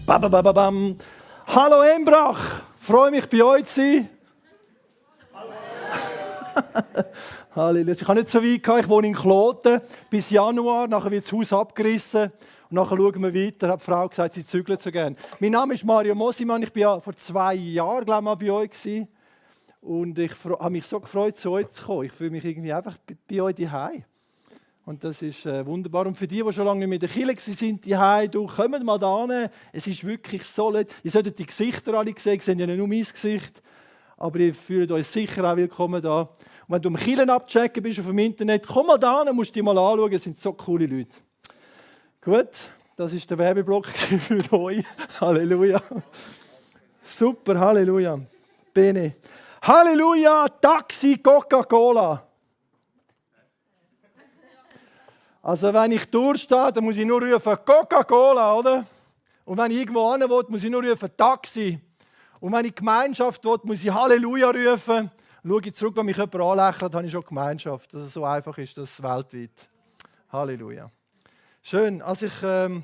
Bam, bam, bam, bam. Hallo Embrach, freue mich bei euch zu sein. Halleluja. Ich habe nicht so weit gehabt. Ich wohne in Kloten bis Januar, nachher wird das Haus abgerissen und nachher schauen wir weiter. Hat die Frau gesagt, sie zügelt so gerne. Mein Name ist Mario Mosimann, ich war ja vor 2 Jahren glaube ich, bei euch gewesen. Und ich habe mich so gefreut, zu euch zu kommen. Ich fühle mich irgendwie einfach bei euch daheim. Und das ist wunderbar. Und für die schon lange nicht mehr in der Kirche sind, du kommt mal da hin. Es ist wirklich so leid. Ihr solltet die Gesichter alle sehen. Ihr seht ja nicht nur mein Gesicht. Aber ihr fühlt euch sicher auch willkommen da. Und wenn du am Kirchen abchecken bist auf dem Internet, komm mal da hin, musst du dich mal anschauen. Es sind so coole Leute. Gut, das war der Werbeblock für euch. Halleluja. Super, Halleluja. Bene. Halleluja, Taxi, Coca-Cola. Also wenn ich durchstehe, dann muss ich nur rufen Coca-Cola, oder? Und wenn ich irgendwo hin will, muss ich nur rufen Taxi. Und wenn ich Gemeinschaft will, muss ich Halleluja rufen. Schaue ich zurück, wenn mich jemand anlächelt, habe ich schon Gemeinschaft. Also so einfach ist das weltweit. Halleluja. Schön. Also ich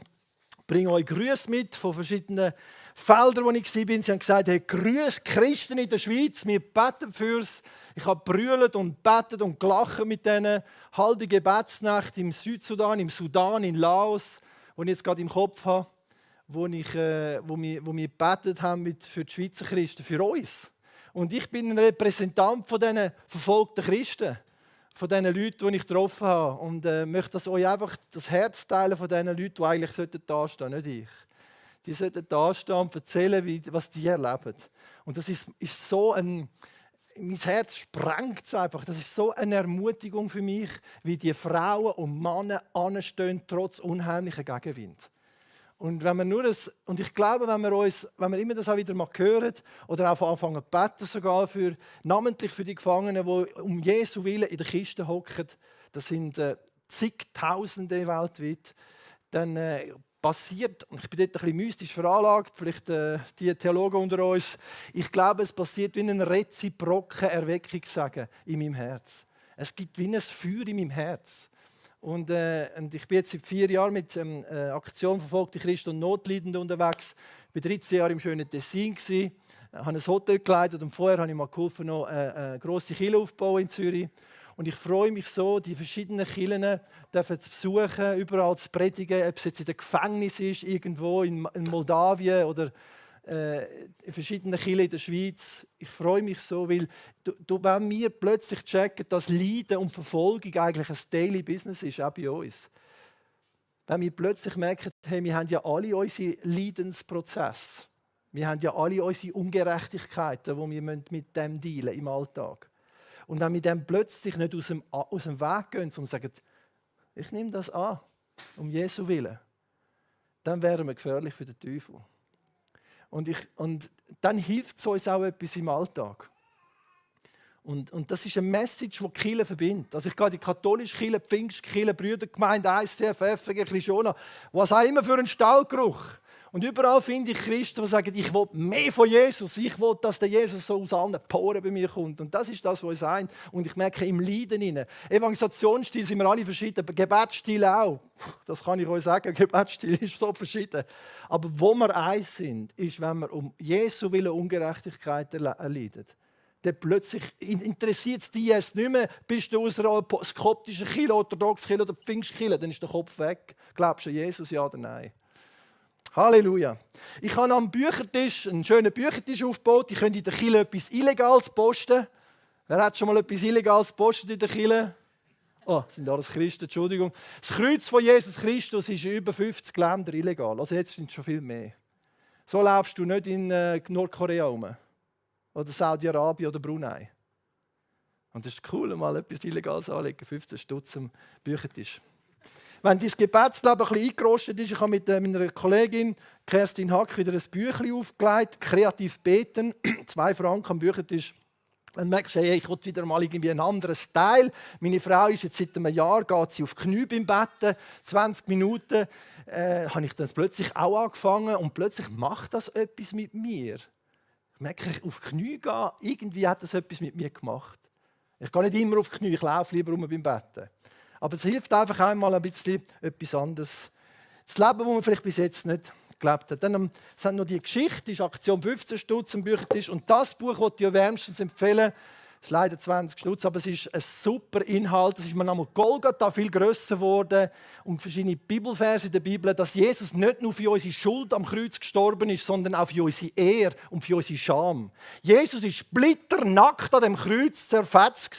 bringe euch Grüße mit von verschiedenen Feldern, wo ich war. Sie haben gesagt, hey, grüß Christen in der Schweiz, wir beten für's. Ich habe brüllt und betet und gelacht mit denen. Halte Gebetsnacht im Südsudan, im Sudan, in Laos, die ich jetzt gerade im Kopf habe, wo wir gebetet haben für die Schweizer Christen, für uns. Und ich bin ein Repräsentant von diesen verfolgten Christen, von diesen Leuten, die ich getroffen habe. Und möchte euch einfach das Herz teilen von diesen Leuten, die eigentlich da stehen, nicht ich. Die sollten da stehen und erzählen, was die erleben. Und das ist so ein... Mein Herz sprengt es einfach. Das ist so eine Ermutigung für mich, wie die Frauen und Männer anstehen, trotz unheimlicher Gegenwind. Und wenn wir und ich glaube, wenn wir immer das auch wieder mal hören oder auch anfangen zu beten, sogar namentlich für die Gefangenen, die um Jesu Willen in der Kiste hocken, das sind zigtausende weltweit, dann passiert, und ich bin dort ein bisschen mystisch veranlagt, vielleicht die Theologen unter uns, ich glaube, es passiert wie ein reziproker Erweckungssagen in meinem Herz. Es gibt wie ein Feuer in meinem Herz. Und ich bin jetzt seit 4 Jahren mit Aktion Verfolgte Christen und Notleidende unterwegs. Ich war 13 Jahre im schönen Tessin, habe ein Hotel geleitet und vorher habe ich mal geholfen, noch eine grosse Kirche aufzubauen in Zürich. Und ich freue mich so, die verschiedenen Kirchen zu besuchen, überall zu predigen, ob es jetzt in dem Gefängnis ist, irgendwo in Moldawien oder in verschiedenen Kirchen in der Schweiz. Ich freue mich so, weil wenn wir plötzlich checken, dass Leiden und Verfolgung eigentlich ein Daily Business ist, auch bei uns. Wenn wir plötzlich merken, hey, wir haben ja alle unsere Leidensprozesse. Wir haben ja alle unsere Ungerechtigkeiten, die wir mit dem dealen im Alltag. Und wenn wir dann plötzlich nicht aus dem Weg gehen und sagen, ich nehme das an, um Jesu Willen, dann wären wir gefährlich für den Teufel. Und dann hilft es uns auch etwas im Alltag. Und das ist eine Message, die die Kirche verbindet. Also ich gehe in die katholische Kirche, die Pfingstkirche, Brüdergemeinde, ICF, FG, Christiana, was auch immer für einen Stallgeruch. Und überall finde ich Christen, die sagen, ich will mehr von Jesus. Ich will, dass der Jesus so aus allen Poren bei mir kommt. Und das ist das, was uns eint. Und ich merke im Leiden hinein. Evangelisationsstil sind wir alle verschieden. Gebetsstil auch. Das kann ich euch sagen. Gebetsstil ist so verschieden. Aber wo wir eins sind, ist, wenn wir um Jesu Willen Ungerechtigkeit erleiden. Dann plötzlich interessiert es dich jetzt nicht mehr, bist du aus einer skoptischen Kirche, orthodoxen Kirche oder Pfingstkirche, dann ist der Kopf weg. Glaubst du an Jesus, ja oder nein? Halleluja. Ich habe am Büchertisch einen schönen Büchertisch aufgebaut. Ich könnte in der Kirche etwas Illegales posten. Wer hat schon mal etwas Illegales gepostet in der Kirche? Oh, das sind alles Christen, Entschuldigung. Das Kreuz von Jesus Christus ist in über 50 Ländern illegal. Also jetzt sind es schon viel mehr. So laufst du nicht in Nordkorea rum. Oder Saudi-Arabien oder Brunei. Und das ist cool, mal etwas Illegales anlegen. 15 Stutz am Büchertisch. Wenn dein Gebetsleben ein bisschen eingerostet ist, ich habe mit meiner Kollegin Kerstin Hack wieder ein Büchlein aufgelegt, «Kreativ beten», 2 Franken am Büchertisch. Dann merkst du, hey, ich will wieder mal irgendwie einen anderen Style. Meine Frau ist jetzt seit einem Jahr, geht sie auf die Knie beim Betten, 20 Minuten. Habe ich dann plötzlich auch angefangen und plötzlich macht das etwas mit mir. Ich merke, ich auf die Knie gehen, irgendwie hat das etwas mit mir gemacht. Ich gehe nicht immer auf die Knie, ich laufe lieber rum beim Betten. Aber es hilft einfach einmal ein bisschen etwas anderes zu leben, was man vielleicht bis jetzt nicht gelebt hat. Dann es hat noch die Geschichte, ist Aktion 15 Stutz am Büchertisch. Und das Buch, das ich dir wärmstens empfehlen, ist leider 20 Stutz, aber es ist ein super Inhalt. Es ist mir nochmal Golgatha viel grösser geworden und verschiedene Bibelverse in der Bibel, dass Jesus nicht nur für unsere Schuld am Kreuz gestorben ist, sondern auch für unsere Ehre und für unsere Scham. Jesus war splitternackt an dem Kreuz zerfetzt.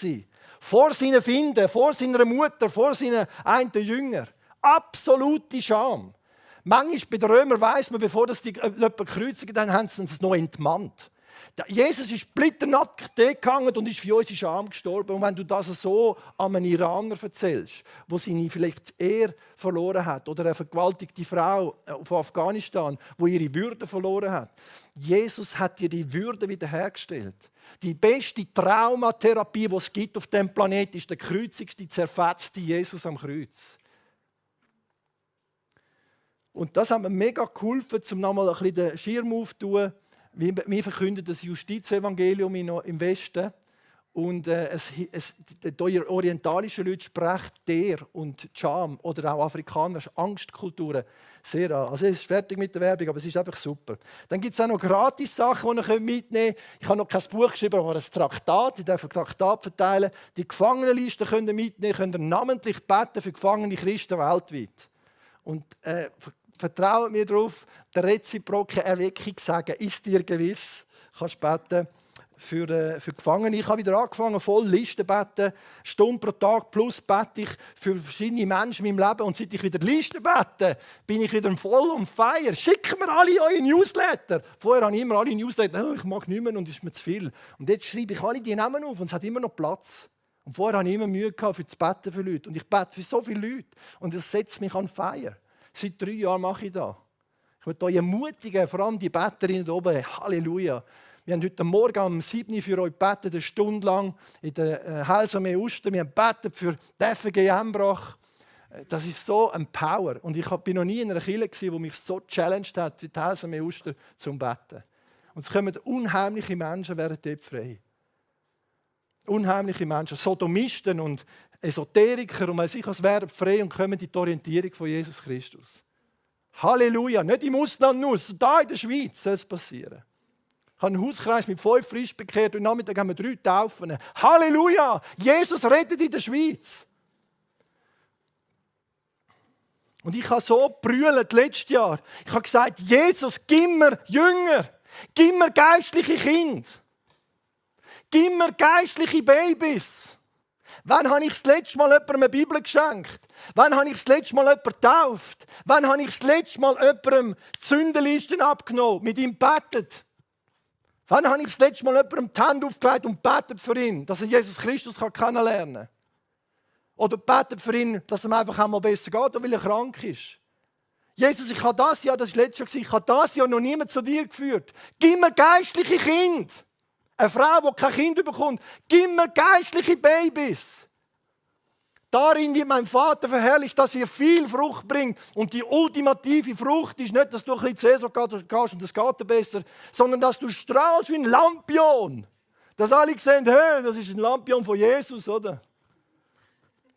Vor seinen Finden, vor seiner Mutter, vor seinen einen Jüngern. Absolute Scham. Manchmal bei den Römern weiss man, bevor die jemanden kreuzigen, dann haben sie es noch entmannt. Jesus ist splitternackt gegangen und ist für unsere Scham gestorben. Und wenn du das so einem Iraner erzählst, wo seine vielleicht Ehre verloren hat, oder eine vergewaltigte Frau von Afghanistan, wo ihre Würde verloren hat, Jesus hat dir die Würde wiederhergestellt. Die beste Traumatherapie, die es gibt auf diesem Planeten, ist der kreuzigste, zerfetzte Jesus am Kreuz. Und das hat mir mega geholfen, um nochmal ein bisschen den Schirm aufzutun. Wir verkünden das Justizevangelium im Westen. Und die orientalischen Leute sprechen der und Scham oder auch afrikanische Angstkulturen sehr an. Also es ist fertig mit der Werbung, aber es ist einfach super. Dann gibt es auch noch Gratis-Sachen, die ihr mitnehmen könnt. Ich habe noch kein Buch geschrieben, aber ein Traktat. Ich darf ein Traktat verteilen. Die Gefangenenliste könnt ihr mitnehmen, könnt ihr namentlich beten für gefangene Christen weltweit. Und vertraut mir darauf, der reziproke Erweckung sagen, ist dir gewiss. Du kannst beten für Gefangene. Ich habe wieder angefangen, voll Listen zu beten. Stunde pro Tag plus bete ich für verschiedene Menschen in meinem Leben. Und seit ich wieder Listen bete, bin ich wieder voll on fire. Schickt mir alle eure Newsletter. Vorher habe ich immer alle Newsletter, ich mag nicht mehr und es ist mir zu viel. Und jetzt schreibe ich alle die Namen auf und es hat immer noch Platz. Und vorher hatte ich immer Mühe für das Beten für Leute. Und ich bete für so viele Leute. Und es setzt mich on fire. Seit 3 Jahren mache ich das. Ich möchte euch ermutigen, vor allem die Betterinnen oben. Halleluja. Wir haben heute Morgen um 7 Uhr für euch gebetet, eine Stunde lang in der Heilsarmee Uster. Wir haben gebetet für die FG Embrach. Das ist so ein Power. Und ich war noch nie in einer Kirche, die mich so challenged hat, wie die Heilsarmee Uster, zum Beten. Und es kommen unheimliche Menschen, werden dort frei. Unheimliche Menschen, Sodomisten und Esoteriker und weiss ich was, werden frei und kommen in die Orientierung von Jesus Christus. Halleluja! Nicht im Ausland nur, da in der Schweiz soll es passieren. Ich habe einen Hauskreis mit 5 frisch bekehrt und am Nachmittag haben wir 3 Taufen. Halleluja! Jesus rettet in der Schweiz. Und ich habe so brüllt letztes Jahr. Ich habe gesagt, Jesus, gib mir Jünger, gib mir geistliche Kinder. Gib mir geistliche Babys. Wann habe ich das letzte Mal jemandem eine Bibel geschenkt? Wann habe ich das letzte Mal jemanden getauft? Wann habe ich das letzte Mal jemandem die Sündenlisten abgenommen, mit ihm gebetet? Wann habe ich das letzte Mal jemandem die Hand aufgelegt und betet für ihn, dass er Jesus Christus kennenlernen kann? Oder betet für ihn, dass es ihm einfach einmal besser geht, weil er krank ist? Jesus, ich habe das Jahr, das war letztes Jahr, ich habe das Jahr noch niemand zu dir geführt. Gib mir geistliche Kinder. Eine Frau, die kein Kind bekommt, gib mir geistliche Babys. Darin wird mein Vater verherrlicht, dass ihr viel Frucht bringt. Und die ultimative Frucht ist nicht, dass du ein bisschen zu Jesus gehst und es geht dir besser, sondern dass du strahlst wie ein Lampion. Dass alle sehen, hey, das ist ein Lampion von Jesus, oder?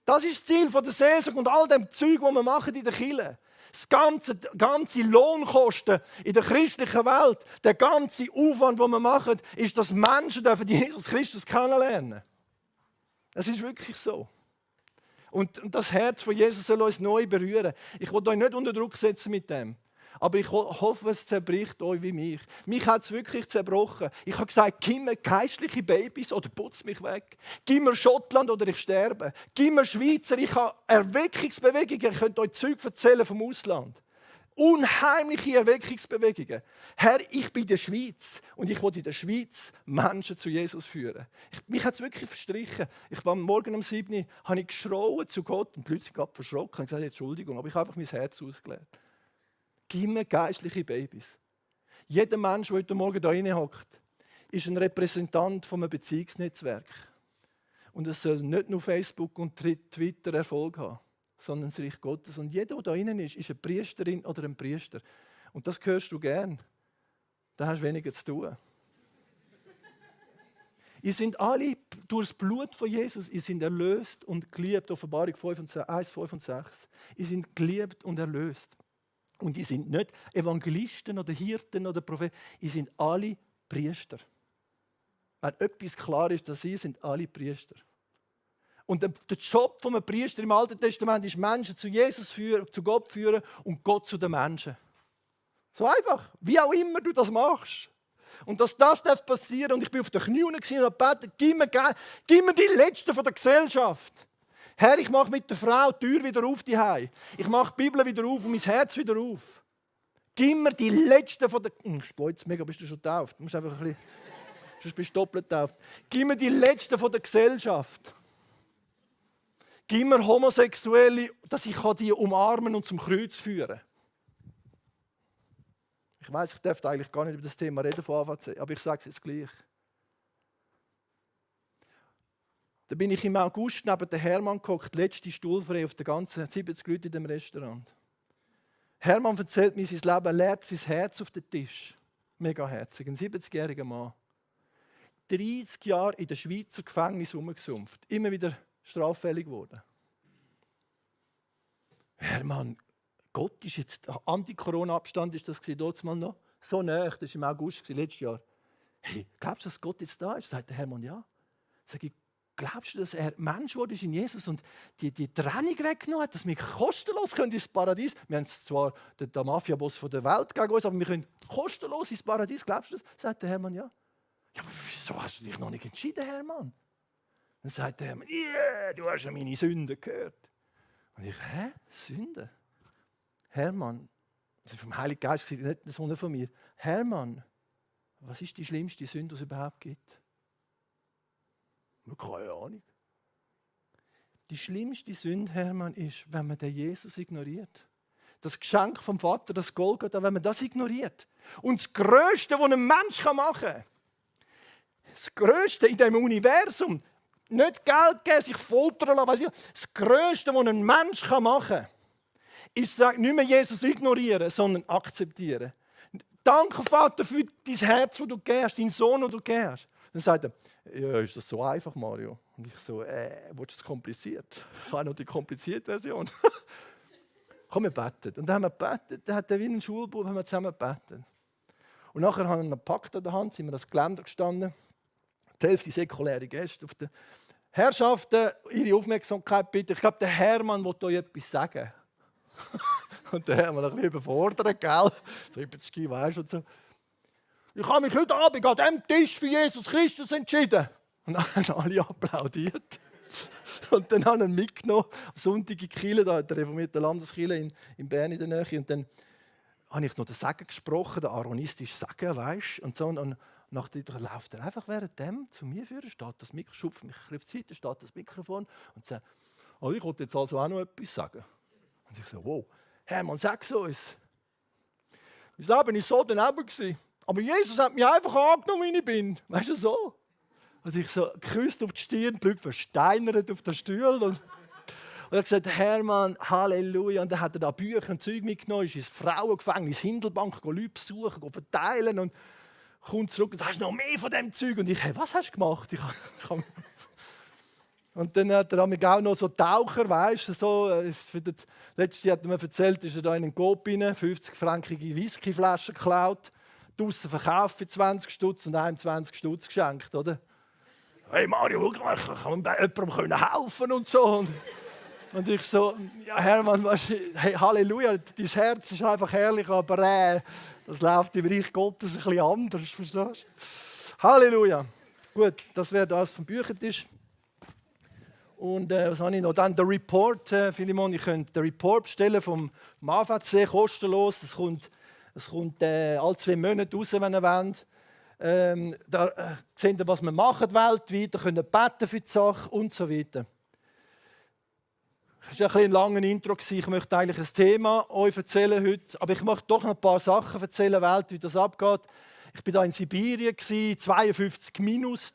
Das ist das Ziel der Seelsorge und all dem Zeug, das wir machen in der Kirche. Das ganze Lohnkosten in der christlichen Welt, der ganze Aufwand, den wir machen, ist, dass Menschen Jesus Christus kennenlernen. Es ist wirklich so. Und das Herz von Jesus soll uns neu berühren. Ich will euch nicht unter Druck setzen mit dem. Aber ich hoffe, es zerbricht euch wie mich. Mich hat es wirklich zerbrochen. Ich habe gesagt, gib mir geistliche Babys oder putz mich weg. Gib mir Schottland oder ich sterbe. Gib mir Schweizer. Ich habe Erweckungsbewegungen. Ich könnte euch Zeug erzählen vom Ausland. Unheimliche Erweckungsbewegungen. Herr, ich bin in der Schweiz und ich will in der Schweiz Menschen zu Jesus führen. Mich hat es wirklich verstrichen. Ich war morgen um 7 Uhr, habe ich geschrauen zu Gott und die Leute sind gerade verschrocken. Ich habe gesagt, Entschuldigung, aber ich habe einfach mein Herz ausgeleert. Gib mir geistliche Babys. Jeder Mensch, der heute Morgen da hockt, ist ein Repräsentant von einem Beziehungsnetzwerk. Und es soll nicht nur Facebook und Twitter Erfolg haben, sondern das Reich Gottes. Und jeder, der da innen ist eine Priesterin oder ein Priester. Und das hörst du gern. Da hast du weniger zu tun. Ihr seid alle durch das Blut von Jesus, ihr seid erlöst und geliebt. Offenbarung 1, 5 und 6. Ihr seid geliebt und erlöst. Und die sind nicht Evangelisten oder Hirten oder Propheten, die sind alle Priester. Wenn etwas klar ist, dass sie sind alle Priester. Und der Job eines Priester im Alten Testament ist, Menschen zu Jesus führen, zu Gott führen und Gott zu den Menschen. So einfach, wie auch immer du das machst. Und dass das passieren darf, und ich bin auf den Knien und habe gebetet, gib mir die Letzten von der Gesellschaft. Herr, ich mache mit der Frau die Tür wieder auf, die Hause. Ich mache die Bibel wieder auf und mein Herz wieder auf. Gib mir die Letzten von der... Jetzt mega, bist du schon getauft? Du musst einfach ein bisschen... Sonst bist du doppelt getauft. Gib mir die Letzten von der Gesellschaft. Gib mir Homosexuelle, dass ich die umarmen und zum Kreuz führen kann. Ich weiss, ich darf eigentlich gar nicht über das Thema reden von Anfang an, aber ich sage es jetzt gleich. Da bin ich im August neben den Hermann gehockt, letzte Stuhlfrei auf den ganzen 70 Leute in dem Restaurant. Hermann erzählt mir sein Leben, leert sein Herz auf den Tisch. Mega herzig, ein 70-jähriger Mann. 30 Jahre in der Schweizer Gefängnis rumgesumpft, immer wieder straffällig geworden. Hermann, Gott ist jetzt, Anti-Corona-Abstand ist das dort mal noch, so nah, das war im August, letztes Jahr. Hey, glaubst du, dass Gott jetzt da ist? Sagt der Hermann, ja. Sag ich, glaubst du, dass er Mensch wurde in Jesus und die Trennung weggenommen hat, dass wir kostenlos ins Paradies können? Wir haben zwar den Mafia-Boss von der Welt gegen uns, aber wir können kostenlos ins Paradies. Glaubst du das? Sagt der Hermann, ja. Ja, aber wieso hast du dich noch nicht entschieden, Hermann? Dann sagt der Hermann, yeah, du hast ja meine Sünden gehört. Und ich, hä? Sünden? Hermann, das ist vom Heiligen Geist, nicht so von mir. Hermann, was ist die schlimmste Sünde, die es überhaupt gibt? Keine Ahnung. Die schlimmste Sünde, Hermann, ist, wenn man den Jesus ignoriert. Das Geschenk vom Vater, das Golgatha, wenn man das ignoriert. Und das Größte, was ein Mensch machen kann, das Größte in diesem Universum, nicht Geld geben, sich foltern lassen, das Größte, was ein Mensch machen kann, ist nicht mehr Jesus ignorieren, sondern akzeptieren. Danke, Vater, für dein Herz, das du gibst, deinen Sohn, den du gibst. Dann sagt er, ja, ist das so einfach, Mario? Und ich so, willst du es kompliziert? Ich habe noch die komplizierte Version. Komm, wir beten. Und dann haben wir gebetet, dann hat er wie ein Schulbub, haben wir zusammen gebetet. Und nachher haben wir einen Pakt an der Hand, sind wir das Geländer gestanden. Die Hälfte säkuläre Gäste auf den Herrschaften, ihre Aufmerksamkeit bitte. Ich glaube, der Hermann will euch etwas sagen. Und der Hermann ein bisschen überfordert, gell? 70, weißt du, und so. Ich habe mich heute Abend an diesem Tisch für Jesus Christus entschieden. Und dann haben alle applaudiert. Und dann haben wir ihn mitgenommen, am Sonntag in die Kirche, da hat der reformierte Landeskirche in Bern in der Nähe. Und dann habe ich noch den Segen gesprochen, den aronistischen Segen, weißt du. Und so, und nachher läuft er einfach während dem zu mir führen, steht das Mikrofon, schupft mich auf die Seite, steht das Mikrofon und sagt, oh, ich wollte jetzt also auch noch etwas sagen. Und ich so, wow, Hermann, sag es uns. Mein Leben war so daneben. Aber Jesus hat mich einfach angenommen, wie ich bin. Weißt du, so? Und ich so geküsst auf die Stirn, die Leute versteinert auf den Stuhl. Und er hat gesagt, Hermann, Halleluja. Und dann hat er da Bücher und Zeug mitgenommen, ist ins Frauengefängnis, Hindelbank, Leute besuchen, verteilen und kommt zurück und sagt, hast du noch mehr von diesem Zeug? Und ich, hey, was hast du gemacht? Und dann hat er auch noch so Taucher, weißt du, so, letztes Jahr hat er mir erzählt, ist er da in einen Coop rein, 50-frankige Whiskyflaschen geklaut, draussen verkauft für 20 Stutz und einem 20 Stutz geschenkt, oder? Hey Mario, kann man jemandem helfen und so. Und ich so, ja Hermann, hey, Halleluja, dein Herz ist einfach herrlich, aber das läuft im Reich Gottes ein bisschen anders, verstehst du? Halleluja. Gut, das wäre das vom Büchertisch. Und was habe ich noch? Dann der Report, Philemon, ihr könnt den Report bestellen vom AVC, kostenlos. Das kommt alle 2 Monate raus, wenn ihr wollt. Da seht ihr, was wir machen weltweit, ihr könnt beten für die Sache und so weiter. Das war ein langer Intro. Ich möchte eigentlich ein Thema euch erzählen heute, aber ich möchte doch noch ein paar Sachen erzählen, weltweit, wie das abgeht. Ich war da in Sibirien, 52 minus.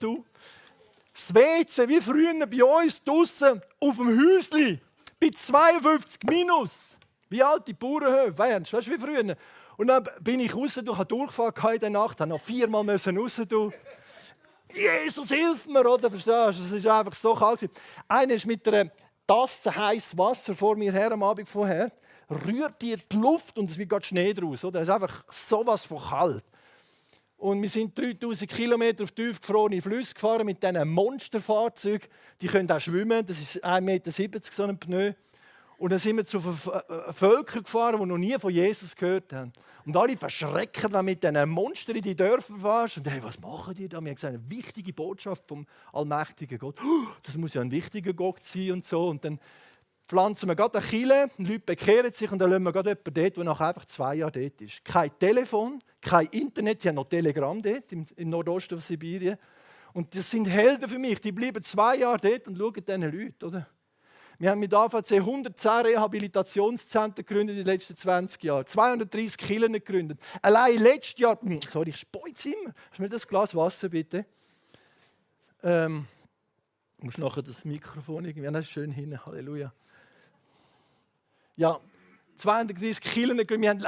Das WC, wie früher bei uns draussen auf dem Häusli, bei 52 minus. Wie alte Bauernhöfe, weißt du, wie früher. Und dann bin ich raus, ich hatte Durchfall in der Nacht, habe noch 4-mal raus. Jesus, hilf mir, oder? Verstehst du? Es war einfach so kalt. Einer ist mit einer Tasse heißes Wasser vor mir her am Abend vorher. rührt dir die Luft und es wird gerade Schnee draus. Oder? Es ist einfach sowas von kalt. Und wir sind 3000 Kilometer auf tiefgefrorene Flüsse gefahren mit diesen Monsterfahrzeugen. Die können auch schwimmen, das ist 1,70 Meter so ein Pneu. Und dann sind wir zu Völkern gefahren, die noch nie von Jesus gehört haben. Und alle verschrecken, wenn du mit diesen Monstern in die Dörfer fährst. Und hey, was machen die da? Wir haben gesagt, eine wichtige Botschaft vom allmächtigen Gott. Das muss ja ein wichtiger Gott sein und so. Und dann pflanzen wir gerade eine Kirche, die Leute bekehren sich und dann lassen wir gerade jemanden dort, der nach einfach 2 Jahren dort ist. Kein Telefon, kein Internet, sie haben noch Telegram dort im Nordosten von Sibirien. Und das sind Helden für mich, die bleiben 2 Jahre dort und schauen diesen Leuten. Oder? Wir haben mit AVC 110 Rehabilitationszentren gegründet in den letzten 20 Jahren, 230 Kirchen gegründet. Allein letztes Jahr, sorry, ich speize immer. Hast du mir das Glas Wasser bitte? Du musst nachher das Mikrofon irgendwie, das ist schön hin, Halleluja. Ja, 230 Kirchen gegründet. Wir haben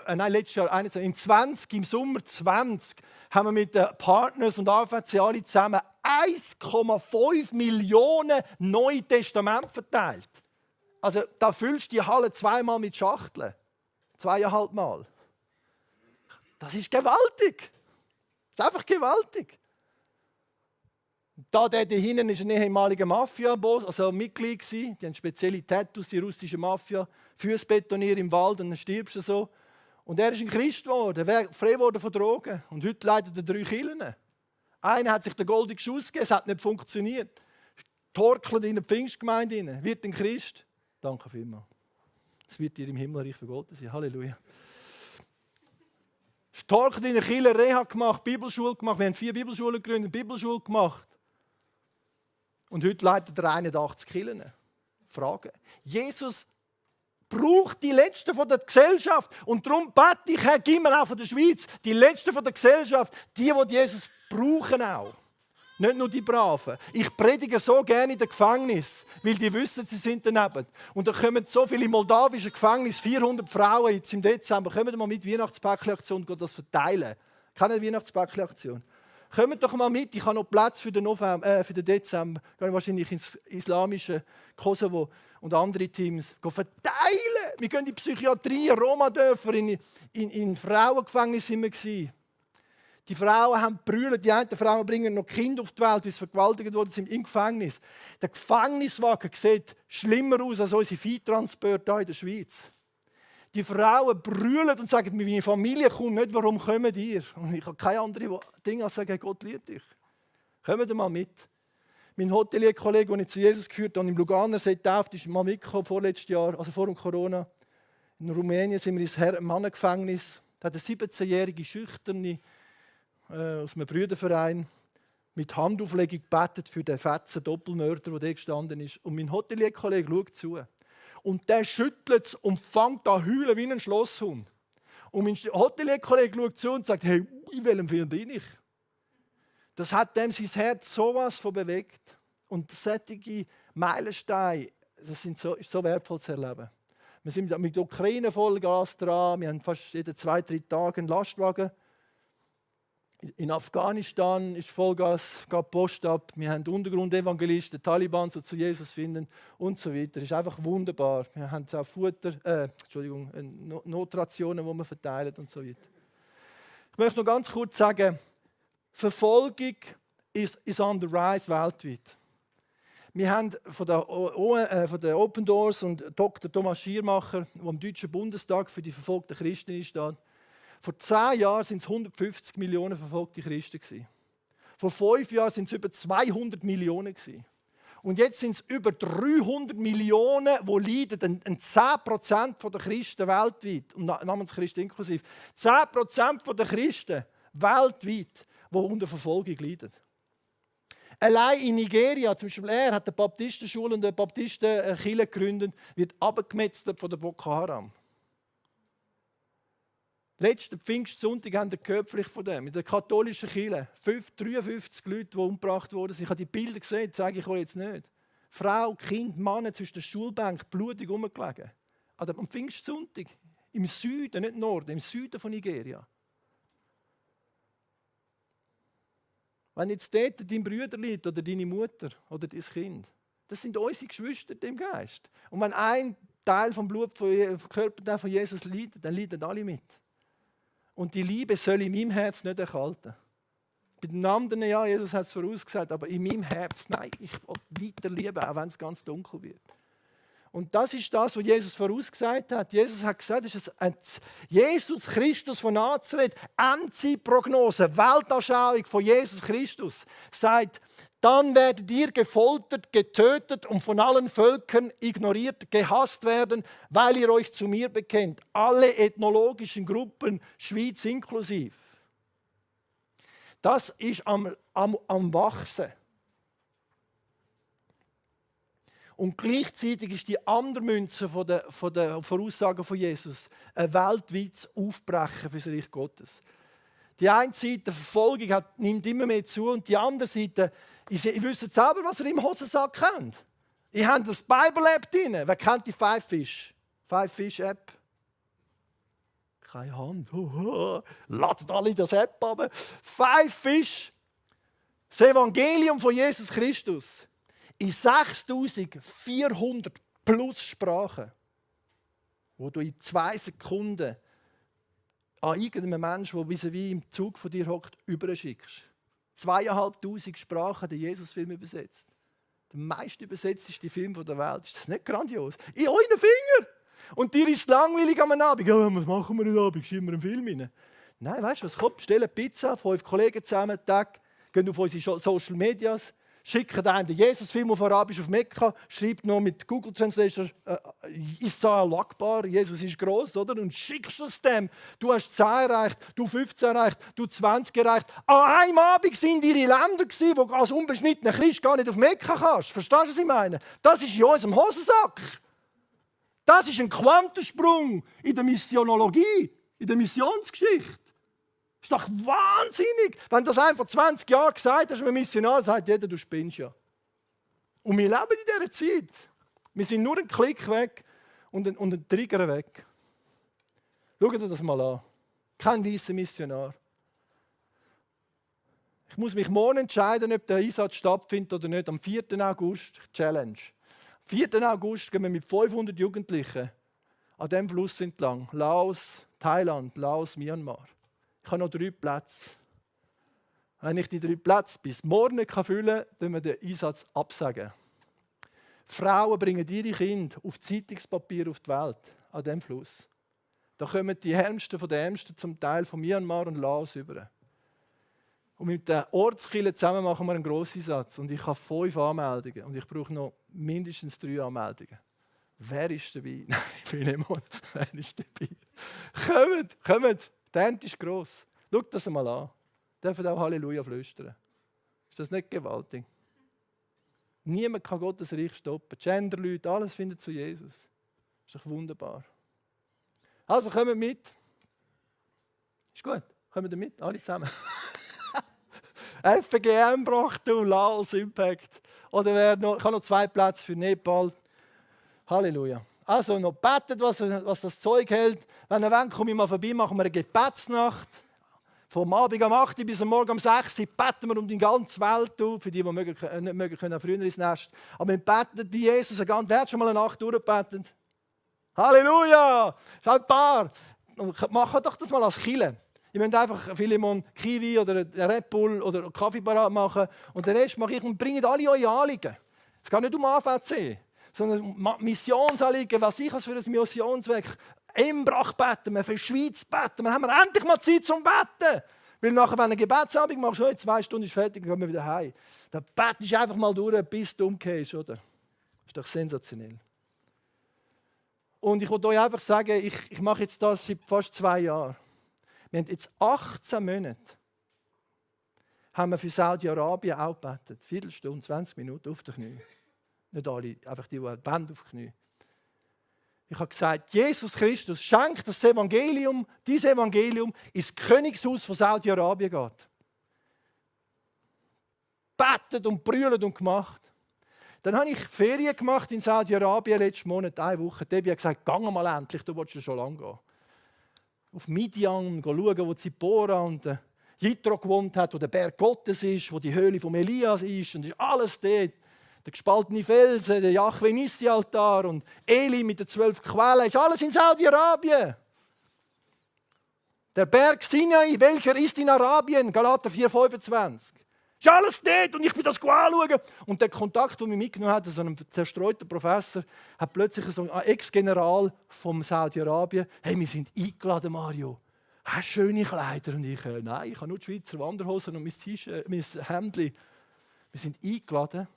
allein letztes Jahr, im Sommer 20, haben wir mit den Partners und AVC alle zusammen 1,5 Millionen Neue Testamente verteilt. Also da füllst du die Halle 2-mal mit Schachteln. 2,5 Mal. Das ist gewaltig. Das ist einfach gewaltig. Da hinten war ein ehemaliger Mafia-Boss, also Mitglied gewesen. Die haben spezielle Tattoos, die russische Mafia. Füße betonieren im Wald und dann stirbst du so. Und er ist ein Christ geworden, frei geworden von Drogen. Und heute leitet er 3 Kirchen. Einer hat sich den goldenen Schuss gegeben, es hat nicht funktioniert. Torkelt in eine Pfingstgemeinde rein, wird ein Christ. Danke vielmals. Es wird dir im Himmelreich vergolten sein. Halleluja. Torkelt in eine Kirche, Reha gemacht, Bibelschule gemacht. Wir haben 4 Bibelschulen gegründet, Bibelschule gemacht. Und heute leitet er 81 Kirchen. Frage. Jesus braucht die Letzten von der Gesellschaft. Und darum bete ich, Herr, gib mir auch von der Schweiz die Letzten von der Gesellschaft, die Jesus brauchen auch. Nicht nur die Braven. Ich predige so gerne in den Gefängnissen, weil die wissen, sie sind daneben. Und da kommen so viele moldawischen Gefängnisse, 400 Frauen jetzt im Dezember, kommen mal mit Weihnachtspäckchen-Aktion und das verteilen. Keine Weihnachtspäckchen-Aktion. Kommt doch mal mit, ich habe noch Platz für den Dezember. Gehe wahrscheinlich ins islamische Kosovo und andere Teams verteilen. Wir gehen in die Psychiatrie, Roma-Dörfer, in Frauengefängnissen sind wir. Die Frauen haben brüllt, die einen Frauen bringen noch Kinder auf die Welt, die vergewaltigt worden sind im Gefängnis. Der Gefängniswagen sieht schlimmer aus als unsere Viehtransporte hier in der Schweiz. Die Frauen brüllen und sagen, meine Familie kommt nicht, warum kommen ihr? Und ich habe keine anderen Dinge als sagen, Gott liebt dich. Kommt mal mit. Mein Hotelier-Kollege, den ich zu Jesus geführt habe, im Luganersee getauft, ist mal mitgekommen, vorletztes Jahr, also vor dem Corona. In Rumänien sind wir ins Mannengefängnis. Da hat eine 17-jährige Schüchterne aus einem Brüderverein mit Handauflegung gebetet für den fetzen Doppelmörder, der da gestanden ist. Und mein Hotelier-Kollege schaut zu. Und der schüttelt es und fängt an zu heulen wie ein Schlosshund. Und mein Hotelier-Kollege schaut zu und sagt, hey, in welchem Film bin ich? Das hat dem sein Herz sowas von bewegt. Und solche Meilensteine, das ist so wertvoll zu erleben. Wir sind mit der Ukraine Vollgas dran. Wir haben fast jeden 2-3 Tage einen Lastwagen. In Afghanistan ist Vollgas, geht Post ab. Wir haben Untergrundevangelisten, Taliban so zu Jesus finden und so weiter. Das ist einfach wunderbar. Wir haben auch Notrationen, die wir verteilen und so weiter. Ich möchte noch ganz kurz sagen, Verfolgung ist on the rise weltweit. Wir haben von der Open Doors und Dr. Thomas Schiermacher, der im Deutschen Bundestag für die verfolgten Christen steht, vor 10 Jahren waren es 150 Millionen verfolgte Christen. Vor 5 Jahren waren es über 200 Millionen. Und jetzt sind es über 300 Millionen, die leiden. 10% der Christen weltweit, und Namenschristen inklusive, 10% der Christen weltweit, die unter Verfolgung leiden. Allein in Nigeria, zum Beispiel er hat eine Baptistenschule und eine Baptistenkirche gegründet, wird abgemetzelt von der Boko Haram. Letzten Pfingstsonntag haben wir gehört von dem, in der katholischen Kirche. 53 Leute, die umgebracht wurden. Ich habe die Bilder gesehen, das zeige ich euch jetzt nicht. Frau, Kind, Mann zwischen der Schulbank, blutig rumgelegen. Am Pfingstsonntag, im Süden, nicht Norden, im Süden von Nigeria. Wenn jetzt dort dein Bruder liegt, oder deine Mutter, oder dein Kind, das sind unsere Geschwister im Geist. Und wenn ein Teil vom Blut, vom Körper von Jesus leidet, dann leiden alle mit. Und die Liebe soll in meinem Herz nicht erkalten. Bei den anderen, ja, Jesus hat es vorausgesagt, aber in meinem Herz, nein, ich will weiter lieben, auch wenn es ganz dunkel wird. Und das ist das, was Jesus vorausgesagt hat. Jesus hat gesagt, das ist Jesus Christus von Nazareth, Endzeitprognose, Weltanschauung von Jesus Christus, sagt, dann werdet ihr gefoltert, getötet und von allen Völkern ignoriert, gehasst werden, weil ihr euch zu mir bekennt. Alle ethnologischen Gruppen, Schweiz inklusive. Das ist am Wachsen. Und gleichzeitig ist die andere Münze von der Voraussagen von Jesus ein weltweites Aufbrechen für das Reich Gottes. Die eine Seite, Verfolgung nimmt immer mehr zu, und die andere Seite, ihr wisst selber, was ihr im Hosensack kennt. Ihr habt das Bible-App drin. Wer kennt die Five Fish-App? Keine Hand. Ladet alle das App ab. Five Fish. Das Evangelium von Jesus Christus. In 6400 plus Sprachen, wo du in 2 Sekunden an irgendeinen Menschen, der vis-à-vis im Zug von dir hockt, überschickst. 2500 Sprachen den Jesus-Film übersetzt. Der meist übersetzteste Film der Welt. Ist das nicht grandios? In euren Finger! Und dir ist es langweilig am Abend. Ja, was machen wir am Abend? Schieben wir einen Film rein? Nein, weißt du was? Kommt, bestellen Pizza, 5 Kollegen zusammen, Tag, gehen auf unsere Social Medias, schicken einem den Jesus-Film auf Arabisch auf Mekka, schreibt noch mit Google Translator Isa al-Akbar, Jesus ist gross, oder? Und schickst es dem. Du hast 10 erreicht, du 15 erreicht, du 20 erreicht. An einem Abend waren ihre Länder, wo du als unbeschnittener Christ gar nicht auf Mekka kannst. Verstehst du, was ich meine? Das ist in unserem Hosensack. Das ist ein Quantensprung in der Missionologie, in der Missionsgeschichte. Das ist doch wahnsinnig. Wenn du das einfach vor 20 Jahren gesagt hast, ein Missionar, sagt jeder, du spinnst ja. Und wir leben in dieser Zeit. Wir sind nur einen Klick weg und einen Trigger weg. Schaut dir das mal an. Kein weißer Missionar. Ich muss mich morgen entscheiden, ob der Einsatz stattfindet oder nicht. Am 4. August, Challenge. Am 4. August gehen wir mit 500 Jugendlichen an diesem Fluss entlang. Laos, Thailand, Laos, Myanmar. Ich habe noch 3 Plätze. Wenn ich die 3 Plätze bis morgen nicht füllen kann, dann wir den Einsatz absagen. Frauen bringen ihre Kinder auf Zeitungspapier auf die Welt, an diesem Fluss. Da kommen die Ärmsten von den Ärmsten zum Teil von Myanmar und Laos über. Und mit den Ortskirchen zusammen machen wir einen grossen Einsatz. Und ich habe 5 Anmeldungen. Und ich brauche noch mindestens 3 Anmeldungen. Wer ist dabei? Nein, ich bin nicht mal. Wer ist dabei? Kommt! Die Ernte ist gross. Schaut das einmal an. Dürfen auch Halleluja flüstern. Ist das nicht gewaltig? Niemand kann Gottes Reich stoppen. Genderleute, alles findet zu Jesus. Ist doch wunderbar. Also kommt mit. Ist gut. Kommt ihr mit? Alle zusammen. FGM braucht du, Laos Impact. Oder ich habe noch 2 Plätze für Nepal. Halleluja. Also noch betet, was das Zeug hält. Wenn ihr wollt, komme ich mal vorbei, machen wir eine Gebetsnacht. Vom Abend um 8 Uhr bis am Morgen um 6 Uhr beten wir um die ganze Welt. Für die nicht mögen können, früher ins Nest. Aber wir beten wie Jesus. Wer hat schon mal eine Nacht durchgebetet? Halleluja! Schaut ein paar. Macht doch das mal als Kirche. Ihr müsst einfach Philemon Kiwi oder Red Bull oder Kaffee parat machen. Und den Rest mache ich und bringt alle eure Anliegen. Es geht nicht um AVC. Sondern Missionsanliegen, was ich für ein Missionswerk. Embrach beten wir, für die Schweiz beten wir. Haben wir endlich mal Zeit zum Beten. Weil nachher, wenn du eine Gebetsabend machst, schon 2 Stunden ist fertig, dann gehen wir wieder heim. Dann betest du einfach mal durch, bis du umgehst, oder? Das ist doch sensationell. Und ich wollte euch einfach sagen, ich mache jetzt das seit fast 2 Jahren. Wir haben jetzt 18 Monate haben wir für Saudi-Arabien auch gebetet. Viertelstunde, 20 Minuten auf die Knie. Nicht alle, einfach die Band auf die Knie. Ich habe gesagt, Jesus Christus schenkt das Evangelium, dieses Evangelium ins Königshaus von Saudi-Arabien geht. Betet und brüllt und gemacht. Dann habe ich Ferien gemacht in Saudi-Arabien letzten Monat, 1 Woche. Debbie hat gesagt, geh mal endlich, du willst schon lange gehen. Auf Midian schauen, wo Zippora und Jitro gewohnt hat, wo der Berg Gottes ist, wo die Höhle von Elias ist und ist alles dort. Der gespaltene Felsen, der Jahwe-Nissi-Altar und Eli mit den 12 Quellen, ist alles in Saudi-Arabien. Der Berg Sinai, welcher ist in Arabien? Galater 4,25. Ist alles dort und ich bin das anschauen. Und der Kontakt, den mich mitgenommen hat, so ein zerstreuter Professor, hat plötzlich so ein Ex-General von Saudi-Arabien, hey, wir sind eingeladen, Mario. Hast du schöne Kleider? Und ich, nein, ich habe nur die Schweizer Wanderhosen und mein Hemdli. Wir sind eingeladen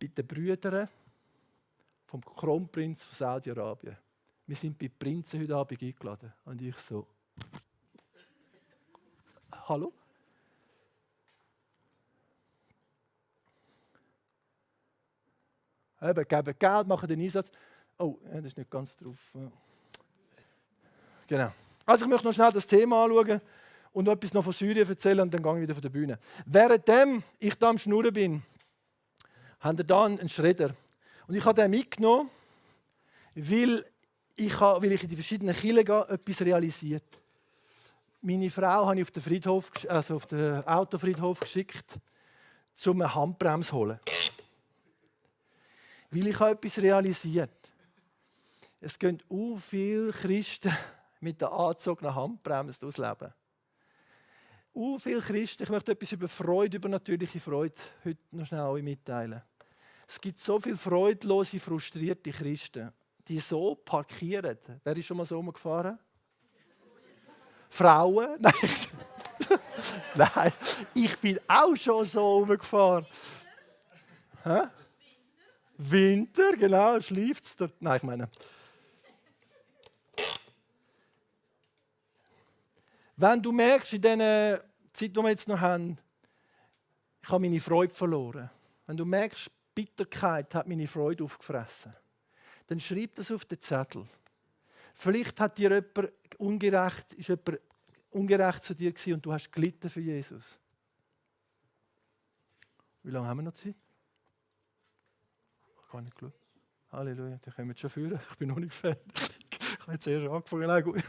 bei den Brüdern vom Kronprinz von Saudi-Arabien. Wir sind bei Prinzen heute Abend eingeladen. Und ich so, hallo? Eben, geben Geld, machen den Einsatz. Oh, das ist nicht ganz drauf. Genau. Also ich möchte noch schnell das Thema anschauen und etwas noch von Syrien erzählen und dann gehe ich wieder von der Bühne. Währenddem ich da am Schnurren bin, haben wir da einen Schredder. Und ich habe den mitgenommen, weil ich in die verschiedenen Kirchen gehe, etwas realisiert. Meine Frau habe ich auf den Autofriedhof geschickt, um eine Handbremse zu holen. Weil ich habe etwas realisiert. Es gehen viele Christen mit der angezogenen Handbremse durchs Leben. Viele Christen, ich möchte etwas über Freude, über natürliche Freude heute noch schnell euch mitteilen. Es gibt so viele freudlose, frustrierte Christen, die so parkieren. Wer ist schon mal so rumgefahren? Frauen? Nein. Nein, ich bin auch schon so rumgefahren. Hä? Winter, genau, schläft es da. Nein, ich meine. Wenn du merkst, in dieser Zeit, die wir jetzt noch haben, ich habe meine Freude verloren. Wenn du merkst, Bitterkeit hat meine Freude aufgefressen, dann schreib das auf den Zettel. Vielleicht hat dir jemand ungerecht zu dir gewesen und du hast gelitten für Jesus. Wie lange haben wir noch Zeit? Gar nicht geschaut. Halleluja, die kommen schon führen. Ich bin noch nicht fertig. Ich habe jetzt erst angefangen. Nein, gut.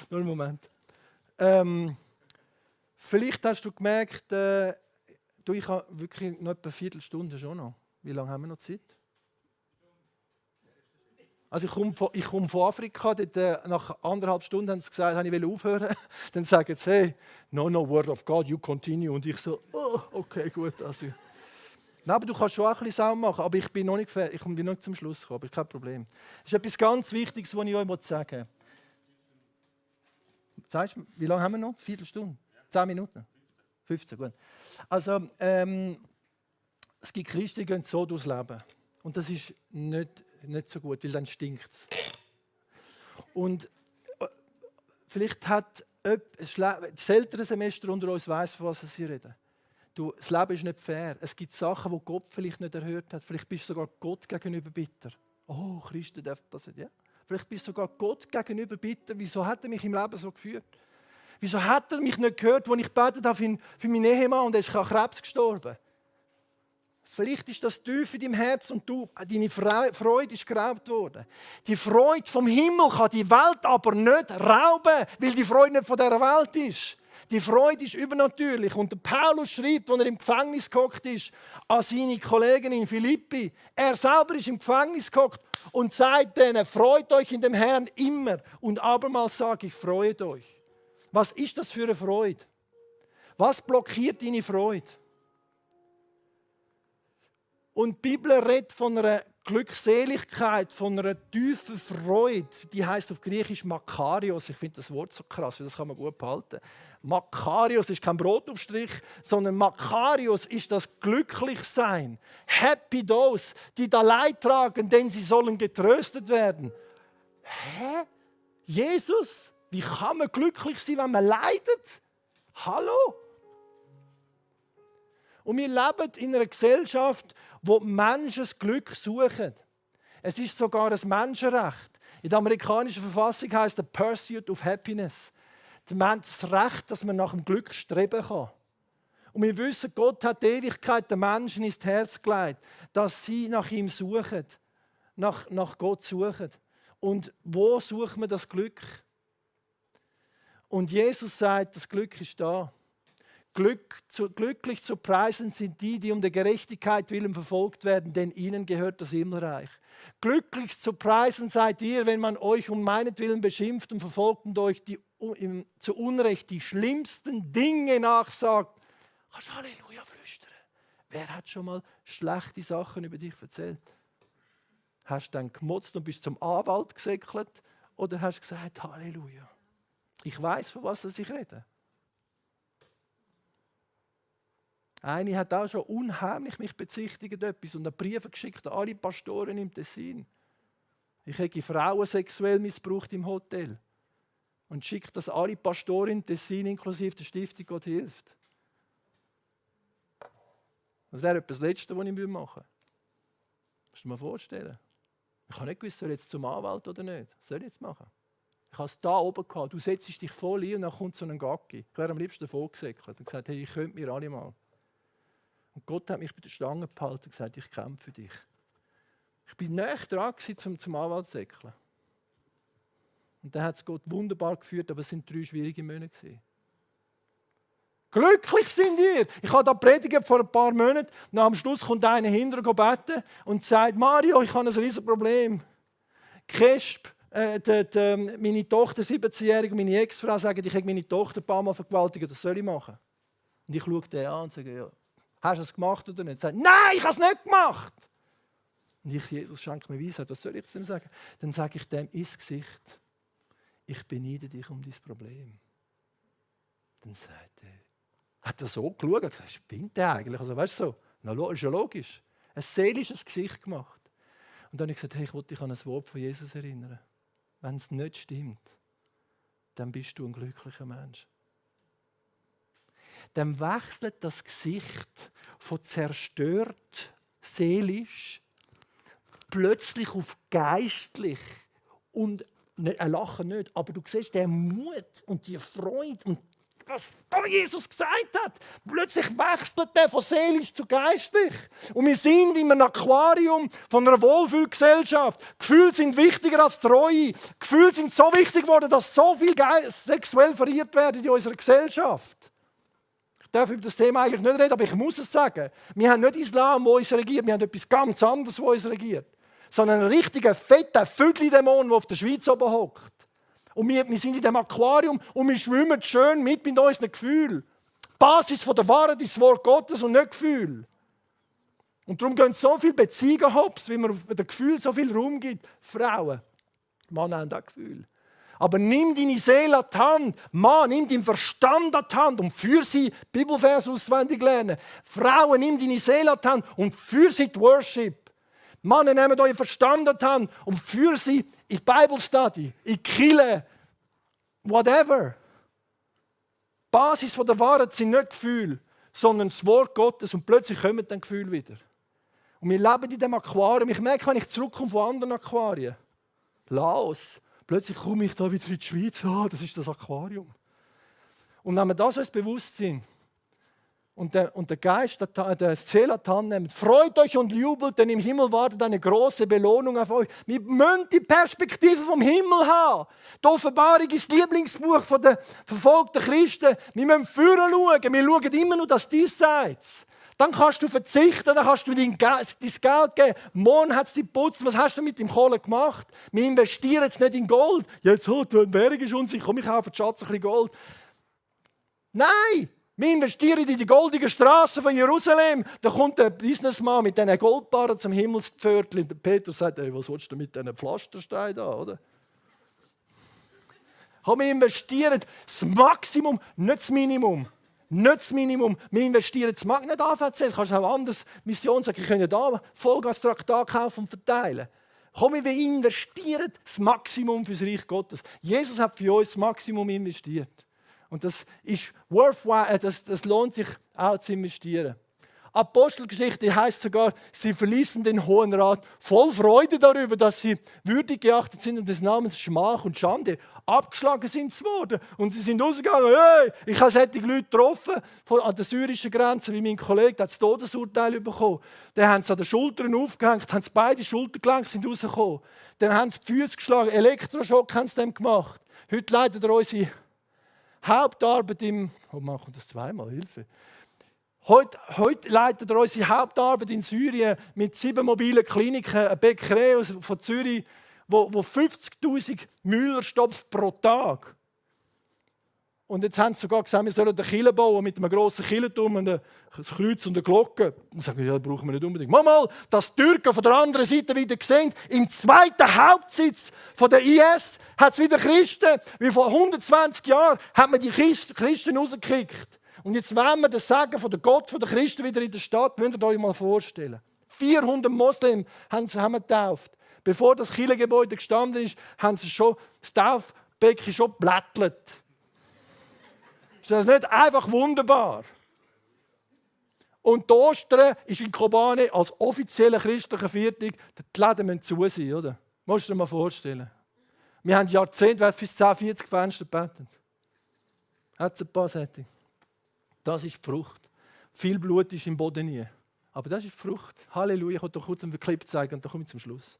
Nur einen Moment. Vielleicht hast du gemerkt, ich habe wirklich noch etwa eine Viertelstunde schon noch. Wie lange haben wir noch Zeit? Also ich komme von Afrika, dort, nach 1,5 Stunden haben sie gesagt, ich will aufhören. Dann sagen sie, hey, no, word of God, you continue. Und ich so, oh, okay, gut. Also. Nein, aber du kannst schon auch ein bisschen Sound machen, aber ich bin noch nicht fertig, ich bin noch nicht zum Schluss gekommen, aber kein Problem. Das ist etwas ganz Wichtiges, was ich euch sagen will. Sagst du, wie lange haben wir noch? 1 Viertelstunde? 10 Minuten? 15, gut. Also, es gibt Christen, die gehen so durchs Leben. Und das ist nicht so gut, weil dann stinkt es. Und vielleicht hat das ältere Semester unter uns weiss, von was sie reden. Das Leben ist nicht fair. Es gibt Sachen, die Gott vielleicht nicht erhört hat. Vielleicht bist du sogar Gott gegenüber bitter. Oh, Christen dürfen das nicht. Ja? Vielleicht bist du sogar Gott gegenüber bitter. Wieso hat er mich im Leben so geführt? Wieso hat er mich nicht gehört, als ich gebetet habe für meinen Ehemann und er ist an Krebs gestorben? Vielleicht ist das tief in deinem Herz und deine Freude ist geraubt worden. Die Freude vom Himmel kann die Welt aber nicht rauben, weil die Freude nicht von dieser Welt ist. Die Freude ist übernatürlich. Und der Paulus schreibt, als er im Gefängnis gehockt ist, an seine Kollegen in Philippi. Er selber ist im Gefängnis gehockt und sagt denen, freut euch in dem Herrn immer. Und abermals sage ich, freut euch. Was ist das für eine Freude? Was blockiert deine Freude? Und die Bibel redet von einer Glückseligkeit, von einer tiefen Freude. Die heißt auf Griechisch Makarios. Ich finde das Wort so krass, das kann man gut behalten. Makarios ist kein Brotaufstrich, sondern Makarios ist das Glücklichsein. Happy those, die da Leid tragen, denn sie sollen getröstet werden. Hä? Jesus? Wie kann man glücklich sein, wenn man leidet? Hallo? Und wir leben in einer Gesellschaft, wo Menschen das Glück suchen. Es ist sogar ein Menschenrecht. In der amerikanischen Verfassung heißt es the pursuit of happiness. Das Recht, dass man nach dem Glück streben kann. Und wir wissen, Gott hat die Ewigkeit der Menschen ins Herz gelegt, dass sie nach ihm suchen, nach Gott suchen. Und wo sucht man das Glück? Und Jesus sagt, das Glück ist da. Glücklich zu preisen sind die, die um der Gerechtigkeit willen verfolgt werden, denn ihnen gehört das Himmelreich. Glücklich zu preisen seid ihr, wenn man euch um meinetwillen beschimpft und verfolgt und euch zu Unrecht die schlimmsten Dinge nachsagt. Kannst du Halleluja flüstern? Wer hat schon mal schlechte Sachen über dich erzählt? Hast du dann gemotzt und bist zum Anwalt gesäckelt? Oder hast du gesagt, Halleluja? Ich weiß, von was ich rede. Eine hat auch schon unheimlich mich bezichtigt etwas und Briefe geschickt an alle Pastoren im Tessin. Ich hätte Frauen sexuell missbraucht im Hotel. Und schickt das alle Pastoren im Tessin, inklusive der Stiftung Gott hilft. Das wäre etwas das Letzte, was ich machen würde. Musst du dir mal vorstellen. Ich habe nicht gewusst, soll ich jetzt zum Anwalt oder nicht. Was soll ich jetzt machen? Ich habe es da oben gehabt. Du setzt dich voll ein und dann kommt so ein Gacki. Ich wäre am liebsten davon gesäckelt und gesagt, hey, ich könnte mir alle mal. Und Gott hat mich bei der Stange gehalten und gesagt, ich kämpfe für dich. Ich war näher dran zum Anwalt zu säckeln. Und dann hat es Gott wunderbar geführt, aber es waren 3 schwierige Monate. Glücklich sind ihr! Ich habe da predigt vor ein paar Monaten. Und am Schluss kommt einer hinterher beten und sagt, Mario, ich habe ein riesiges Problem. Kesp, meine Tochter, 17-jährige, meine Ex-Frau, sagen, ich habe meine Tochter ein paar Mal vergewaltigt. Was soll ich machen? Und ich schaue den an und sage, ja, hast du es gemacht oder nicht? Er sagt, nein, ich habe es nicht gemacht. Und ich, Jesus, schenkt mir Weisheit. Was soll ich dem sagen? Dann sage ich dem ins Gesicht, ich beneide dich um dein Problem. Dann sagt er, hat er so geschaut, was spinnt der eigentlich? Also, weißt du, so, na, ist ja logisch. Ein seelisches Gesicht gemacht. Und dann habe ich gesagt, hey, ich wollte dich an ein Wort von Jesus erinnern. Wenn es nicht stimmt, dann bist du ein glücklicher Mensch. Dann wechselt das Gesicht von zerstört, seelisch, plötzlich auf geistlich. Und ein Lachen nicht, aber du siehst den Mut und die Freude und was Jesus gesagt hat. Plötzlich wechselt der von seelisch zu geistlich. Und wir sind in einem Aquarium von einer Wohlfühlgesellschaft. Gefühle sind wichtiger als Treue. Gefühle sind so wichtig geworden, dass so viel sexuell verirrt werden in unserer Gesellschaft. Ich darf über das Thema eigentlich nicht reden, aber ich muss es sagen. Wir haben nicht Islam, der uns regiert, wir haben etwas ganz anderes, das uns regiert. Sondern einen richtigen, fetten Vögel-Dämon, der auf der Schweiz oben hockt. Und wir sind in diesem Aquarium und wir schwimmen schön mit unseren Gefühlen. Die Basis der Wahrheit ist das Wort Gottes und nicht Gefühl. Und darum gehen so viele Beziehungen hops, weil man dem Gefühl so viel Raum gibt. Frauen, Männer haben auch Gefühl. Aber nimm deine Seele an die Hand. Mann, nimm deinen Verstand an die Hand und führ sie Bibelvers auswendig lernen. Frauen, nimm deine Seele an die Hand und führ sie die Worship. Männer, nehmt euren Verstand an die Hand und führ sie in Bible Study, in die Kirche, whatever. Die Basis der Wahrheit sind nicht Gefühle, sondern das Wort Gottes und plötzlich kommen dann Gefühle wieder. Und wir leben in diesem Aquarium. Ich merke, wenn ich zurückkomme von anderen Aquarien, Laos, plötzlich komme ich da wieder in die Schweiz, das ist das Aquarium. Und wenn wir das als Bewusstsein und der Geist, das Ziel an die Hand nehmen, freut euch und jubelt, denn im Himmel wartet eine große Belohnung auf euch. Wir müssen die Perspektive vom Himmel haben. Die Offenbarung ist das Lieblingsbuch der verfolgten Christen. Wir müssen vorne schauen. Wir schauen immer nur das Diesseits. Dann kannst du verzichten, dann kannst du dein Geld geben. Morgen hat es dich geputzt. Was hast du mit dem Kohle gemacht? Wir investieren jetzt nicht in Gold. Jetzt, die Währung ist unsicher, komm, ich kaufe Schatz ein bisschen Gold. Nein! Wir investieren in die goldigen Straßen von Jerusalem. Da kommt der Businessman mit diesen Goldbarren zum Himmelspförtchen. Der Petrus sagt, hey, was willst du mit diesen Pflastersteinen da, oder? Komm, wir investieren das Maximum, nicht das Minimum. Nicht das Minimum. Wir investieren das Maximum, nicht AVC. Du kannst auch anders Mission sagen, ich könnte da Vollgas-Traktat kaufen und verteilen. Komm, wir investieren das Maximum für das Reich Gottes. Jesus hat für uns das Maximum investiert. Und das ist worthwhile, das lohnt sich auch zu investieren. Apostelgeschichte heisst sogar, sie verließen den Hohen Rat voll Freude darüber, dass sie würdig geachtet sind und des Namens Schmach und Schande abgeschlagen sind worden. Und sie sind rausgegangen, hey, ich habe solche Leute getroffen an der syrischen Grenze, wie mein Kollege, der hat das Todesurteil bekommen. Dann haben sie an den Schultern aufgehängt, haben sie beide Schultergelenke sind rausgekommen. Dann haben sie die Füße geschlagen, Elektroschock haben sie dem gemacht. Heute leitet er unsere Hauptarbeit im... Oh, man kommt das zweimal, Hilfe. Heute leitet er unsere Hauptarbeit in Syrien mit 7 mobilen Kliniken, eine Bäckerei von Zürich, wo 50'000 Müller stopft pro Tag. Und jetzt haben sie sogar gesagt, wir sollen eine Kirche bauen mit einem grossen Kirchenturm und ein Kreuz und eine Glocke. Und sagen, ja, das brauchen wir nicht unbedingt. Mal, dass die Türken von der anderen Seite wieder sehen, im zweiten Hauptsitz der IS hat es wieder Christen, wie vor 120 Jahren hat man die Christen rausgekickt. Und jetzt wollen wir das Sagen von der Gott von der Christen wieder in der Stadt. Müsst ihr euch mal vorstellen. 400 Moslem haben wir getauft. Bevor das Kirchengebäude gestanden ist, haben sie schon das Taufbecken schon geblättert. Ist das nicht einfach wunderbar? Und die Ostern ist in Kobane als offizieller christlicher Viertag, die Läden müssen zu sein, oder? Musst du dir mal vorstellen. Wir haben Jahrzehnte für 10, 40 Fenster gebetet. Hat es ein paar Sätze. Das ist die Frucht. Viel Blut ist im Boden nie. Aber das ist die Frucht. Halleluja. Ich wollte doch kurz einen Clip zeigen und dann komme ich zum Schluss.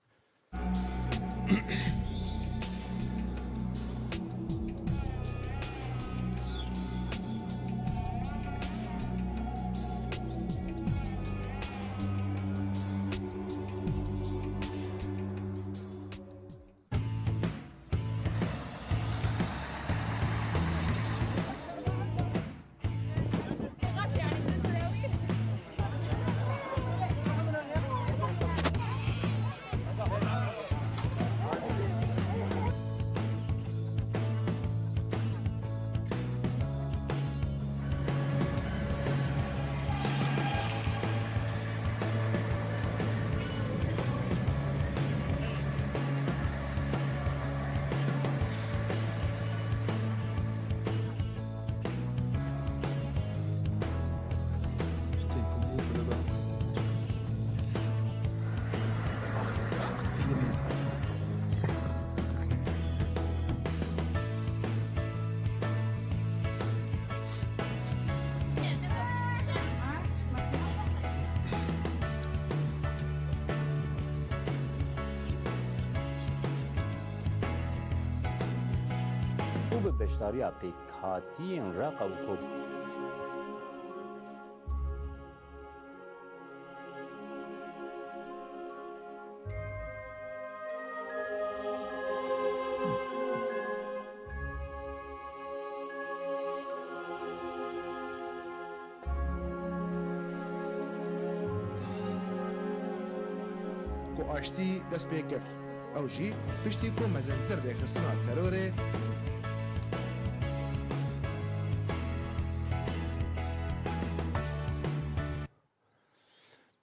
بشتاری پیکاتی رقا و کوب کو آشتی دست پیکر او جی پشتی کو مزنتر ریخستنا تروره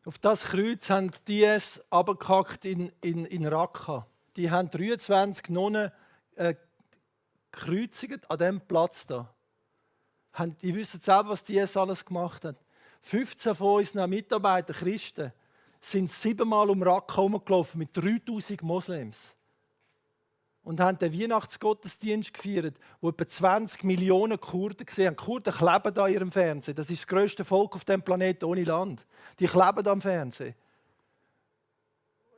Auf das Kreuz haben die IS runtergehackt in Raqqa. Die haben 23 Nonnen gekreuzigt an diesem Platz hier. Die wissen selber, was die IS alles gemacht hat. 15 von unseren Mitarbeitern, Christen, sind 7-mal um Raqqa herumgelaufen mit 3000 Moslems. Und haben den Weihnachtsgottesdienst gefeiert, wo etwa 20 Millionen Kurden gesehen haben. Die Kurden kleben an ihrem Fernsehen. Das ist das grösste Volk auf diesem Planeten ohne Land. Die kleben am Fernsehen.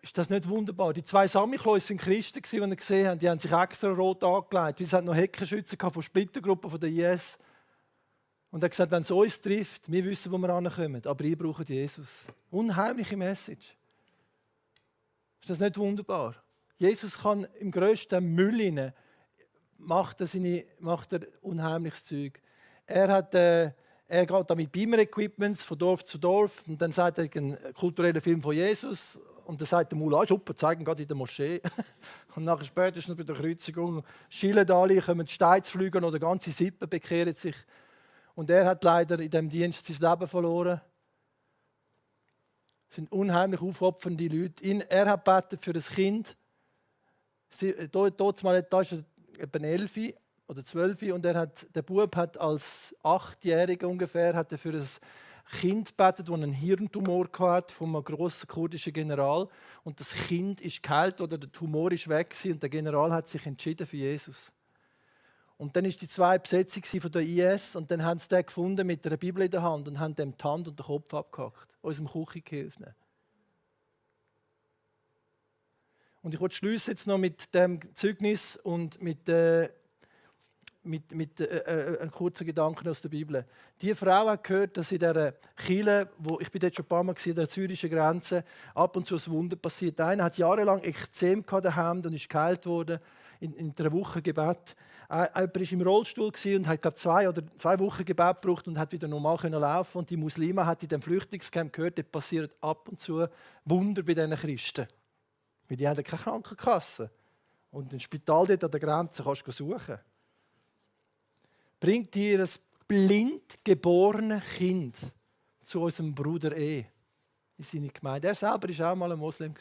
Ist das nicht wunderbar? Die 2 Samichlaus waren Christen, die ihr gesehen habt. Die haben sich extra rot angelegt. Wir hatten noch Heckenschützen von Splittergruppen von der IS. Und er hat gesagt, wenn es uns trifft, wir wissen, wo wir ankommen. Aber ihr braucht Jesus. Unheimliche Message. Ist das nicht wunderbar? Jesus kann im grössten Müll hinein, macht er unheimliches Zeug. Er geht da mit Beamer-Equipments von Dorf zu Dorf und dann sagt er einen kulturellen Film von Jesus und dann sagt der Mullah, super, zeigen gerade in der Moschee. Und nachher spätestens bei der Kreuzigung schillen alle, kommen die Steine zu fliegen oder ganze Sippen bekehren sich. Und er hat leider in diesem Dienst sein Leben verloren. Es sind unheimlich aufopfernde Leute. Er hat gebetet für ein Kind. Da war er etwa 11 oder 12 und der Bub hat als 8-Jähriger ungefähr hat er für ein Kind gebetet, das einen Hirntumor hatte von einem grossen kurdischen General. Und das Kind ist geheilt oder der Tumor ist weg und der General hat sich entschieden für Jesus. Und dann ist die 2 Besetzung von der IS und dann haben sie den gefunden mit einer Bibel in der Hand und haben dem die Hand und den Kopf abgehackt, unserem Küchengehilfen. Und ich schließe jetzt noch mit dem Zeugnis und mit einem kurzen Gedanken aus der Bibel. Die Frau hat gehört, dass in dieser Kirche, wo ich bin dort schon ein paar Mal an der syrischen Grenze, ab und zu ein Wunder passiert. Einer hat jahrelang Ekzem gehabt und ist geheilt worden in 3 Wochen Gebet. Jemand war im Rollstuhl und hat, glaube 2 Wochen Gebet gebraucht und hat wieder normal laufen. Und die Muslime hat in dem Flüchtlingscamp gehört, dort passieren ab und zu Wunder bei diesen Christen. Weil die haben keine Krankenkasse. Und ein Spital dort an der Grenze kannst du suchen. Bringt dir ein blind geborenes Kind zu unserem Bruder in seine Gemeinde. Er selber war auch mal ein Moslem.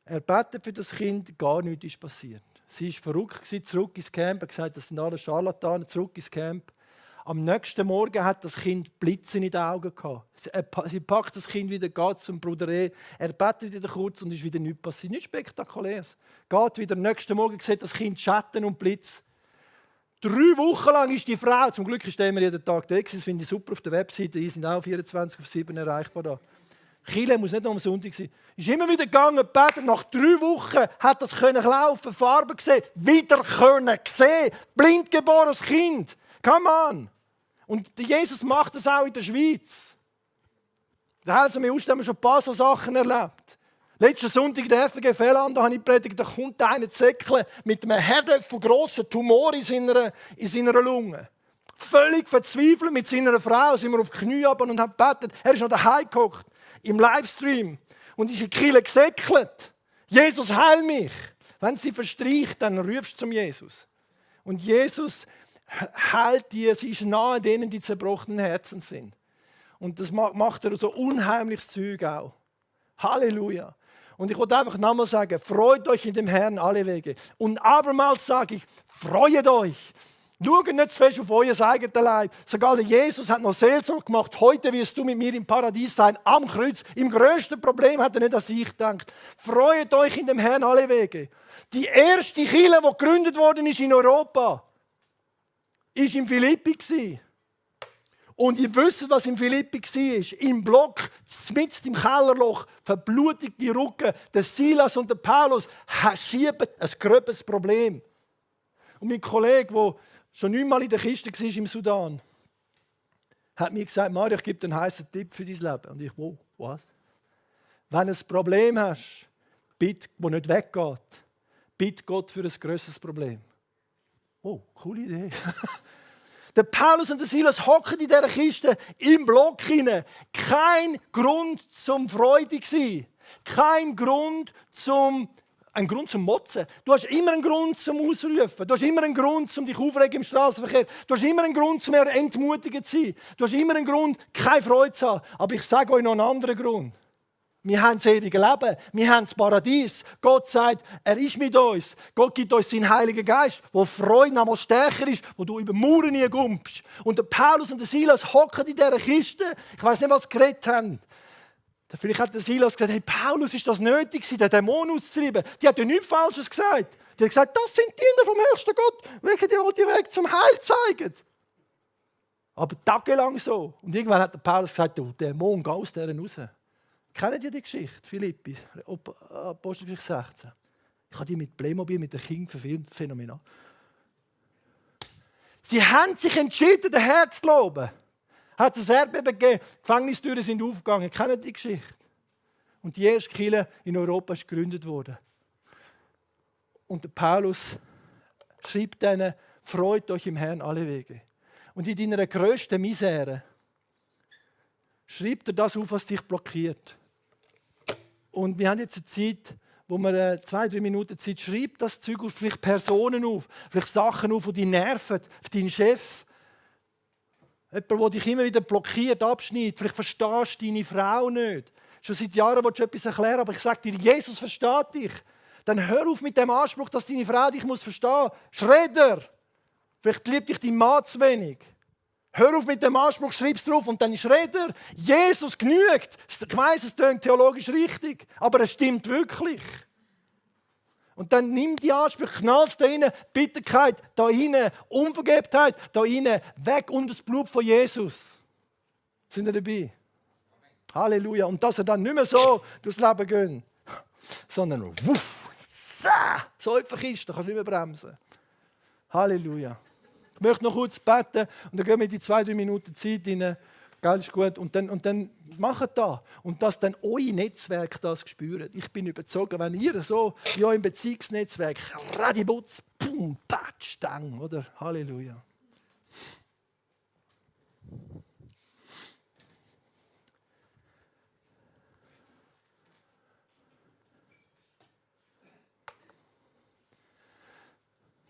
Er betet für das Kind, gar nichts ist passiert. Sie war verrückt, zurück ins Camp, hat gesagt, das sind alle Scharlatanen, zurück ins Camp. Am nächsten Morgen hat das Kind Blitze in den Augen gehabt. Sie packt das Kind wieder, geht zum Bruder E. Er betet wieder kurz und ist wieder nichts passiert. Nichts Spektakuläres. Geht wieder, am nächsten Morgen sieht das Kind Schatten und Blitz. 3 Wochen lang ist die Frau, zum Glück ist immer jeden Tag da, das finde ich super auf der Webseite, die sind auch 24/7 erreichbar da. Chile muss nicht nur am Sonntag sein. Ist immer wieder gegangen, betet. Nach 3 Wochen hat das können laufen, Farben gesehen, wieder können sehen. Blind geborenes Kind. Come on. Und Jesus macht das auch in der Schweiz. Da haben wir schon ein paar so Sachen erlebt. Letzten Sonntag in der FG Fellanda habe ich predigt, da kommt einer Zäckle mit einem Herd von grossen Tumor in seiner Lunge. Völlig verzweifelt mit seiner Frau sind wir auf die Knie runter und haben gebetet. Er ist noch daheim gehockt, im Livestream, und ist in die Kille gesäckelt. Jesus, heil mich! Wenn sie verstreicht, dann rufst du zum Jesus. Und Jesus heilt die, sie ist nahe denen, die zerbrochenen Herzen sind. Und das macht er so unheimliches Zeug auch. Halleluja! Und ich wollte einfach nochmal sagen, freut euch in dem Herrn alle Wege. Und abermals sage ich, freut euch. Schaut nicht zu fest auf euer eigenes Leib. Sogar der Jesus hat noch Seelsorge gemacht. Heute wirst du mit mir im Paradies sein, am Kreuz. Im grössten Problem hat er nicht an sich gedacht. Freut euch in dem Herrn alle Wege. Die erste Kirche, die gegründet worden ist in Europa, war in Philippi. Und ihr wisst, was in Philippi war. Im Block, mitten im Kellerloch, verblutigte Rücken. Der Silas und der Paulus schieben ein gröbes Problem. Und mein Kollege, der schon 9-mal in der Kiste war im Sudan, hat mir gesagt, Mario, ich gebe dir einen heißen Tipp für dein Leben. Und ich, wow, was? Wenn du ein Problem hast, bitte, das nicht weggeht, bitte Gott für ein grösseres Problem. Oh, coole Idee. Der Paulus und der Silas hocken in dieser Kiste im Block hinein. Kein Grund zum Freude sein. Kein Grund zum Motzen. Du hast immer einen Grund zum Ausrufen. Du hast immer einen Grund zum dich aufregen im Straßenverkehr. Du hast immer einen Grund zum entmutigend zu sein. Du hast immer einen Grund, keine Freude zu haben. Aber ich sage euch noch einen anderen Grund. Wir haben das ewige Leben. Wir haben das Paradies. Gott sagt, er ist mit uns. Gott gibt uns seinen Heiligen Geist, der Freude noch mal stärker ist, wo du über Mauern nie gumpst. Und der Paulus und der Silas hocken in dieser Kiste. Ich weiß nicht, was sie geredet haben. Vielleicht hat der Silas gesagt, hey Paulus, ist das nötig, den Dämon auszutreiben? Die hat ja nichts Falsches gesagt. Die hat gesagt, das sind Kinder vom höchsten Gott, welche dir den Weg zum Heil zeigen. Aber tagelang so. Und irgendwann hat der Paulus gesagt, der Dämon, geh aus dieser raus. Kennt ihr die Geschichte? Philippi, Apostelgeschichte 16. Ich habe die mit Playmobil, mit den Kindern verfilmt, phänomenal. Sie haben sich entschieden, den Herrn zu loben. Hat es ein Erdbeben gegeben, die Gefängnistüren sind aufgegangen. Kennt ihr die Geschichte? Und die erste Kirche in Europa ist gegründet worden. Und der Paulus schreibt ihnen, freut euch im Herrn alle Wege. Und in deiner grössten Misere schreibt er das auf, was dich blockiert. Und wir haben jetzt eine Zeit, wo wir 2-3 Minuten Zeit schreibt das Zeug auf, vielleicht Personen auf, vielleicht Sachen auf, die dich nerven, auf deinen Chef. Jemand, der dich immer wieder blockiert, abschneidet. Vielleicht verstehst du deine Frau nicht. Schon seit Jahren willst du etwas erklären, aber ich sage dir, Jesus versteht dich. Dann hör auf mit dem Anspruch, dass deine Frau dich verstehen muss. Schredder! Vielleicht liebt dich dein Mann zu wenig. Hör auf mit dem Anspruch, schreib es drauf und dann ist Redder. Jesus genügt. Ich weiss, es klingt theologisch richtig, aber es stimmt wirklich. Und dann nimm die Ansprüche, knall es da rein, Bitterkeit da rein, Unvergebtheit da rein, weg unter das Blut von Jesus. Sind wir dabei? Halleluja. Und dass er dann nicht mehr so durchs Leben gehen, sondern wuff, so einfach ist, da kannst du nicht mehr bremsen. Halleluja. Ich möchte noch kurz beten und dann gehen wir in die 2-3 Minuten Zeit rein. Gell, ist gut. Und dann macht das. Und dass dann euer Netzwerk das spürt. Ich bin überzeugt, wenn ihr so in eurem Beziehungsnetzwerk radibutz, pum, patsch, dang, oder? Halleluja.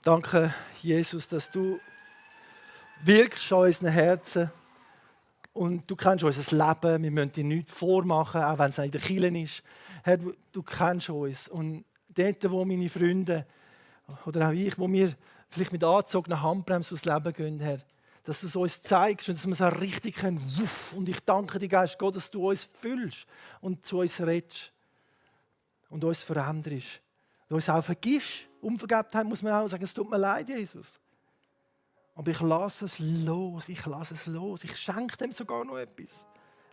Danke, Jesus, dass du wirkst an unseren Herzen. Und du kennst unser Leben, wir müssen dir nichts vormachen, auch wenn es in der Kirche ist. Herr, du kennst uns. Und dort, wo meine Freunde oder auch ich, wo wir vielleicht mit angezogener Handbremse aufs Leben gehen, Herr, dass du es uns zeigst und dass wir es auch richtig können. Und ich danke dir, Geist Gott, dass du uns füllst und zu uns redest und uns veränderst. Und uns auch vergisst. Unvergebtheit muss man auch sagen, es tut mir leid, Jesus. Aber ich lasse es los, Ich schenke dem sogar noch etwas.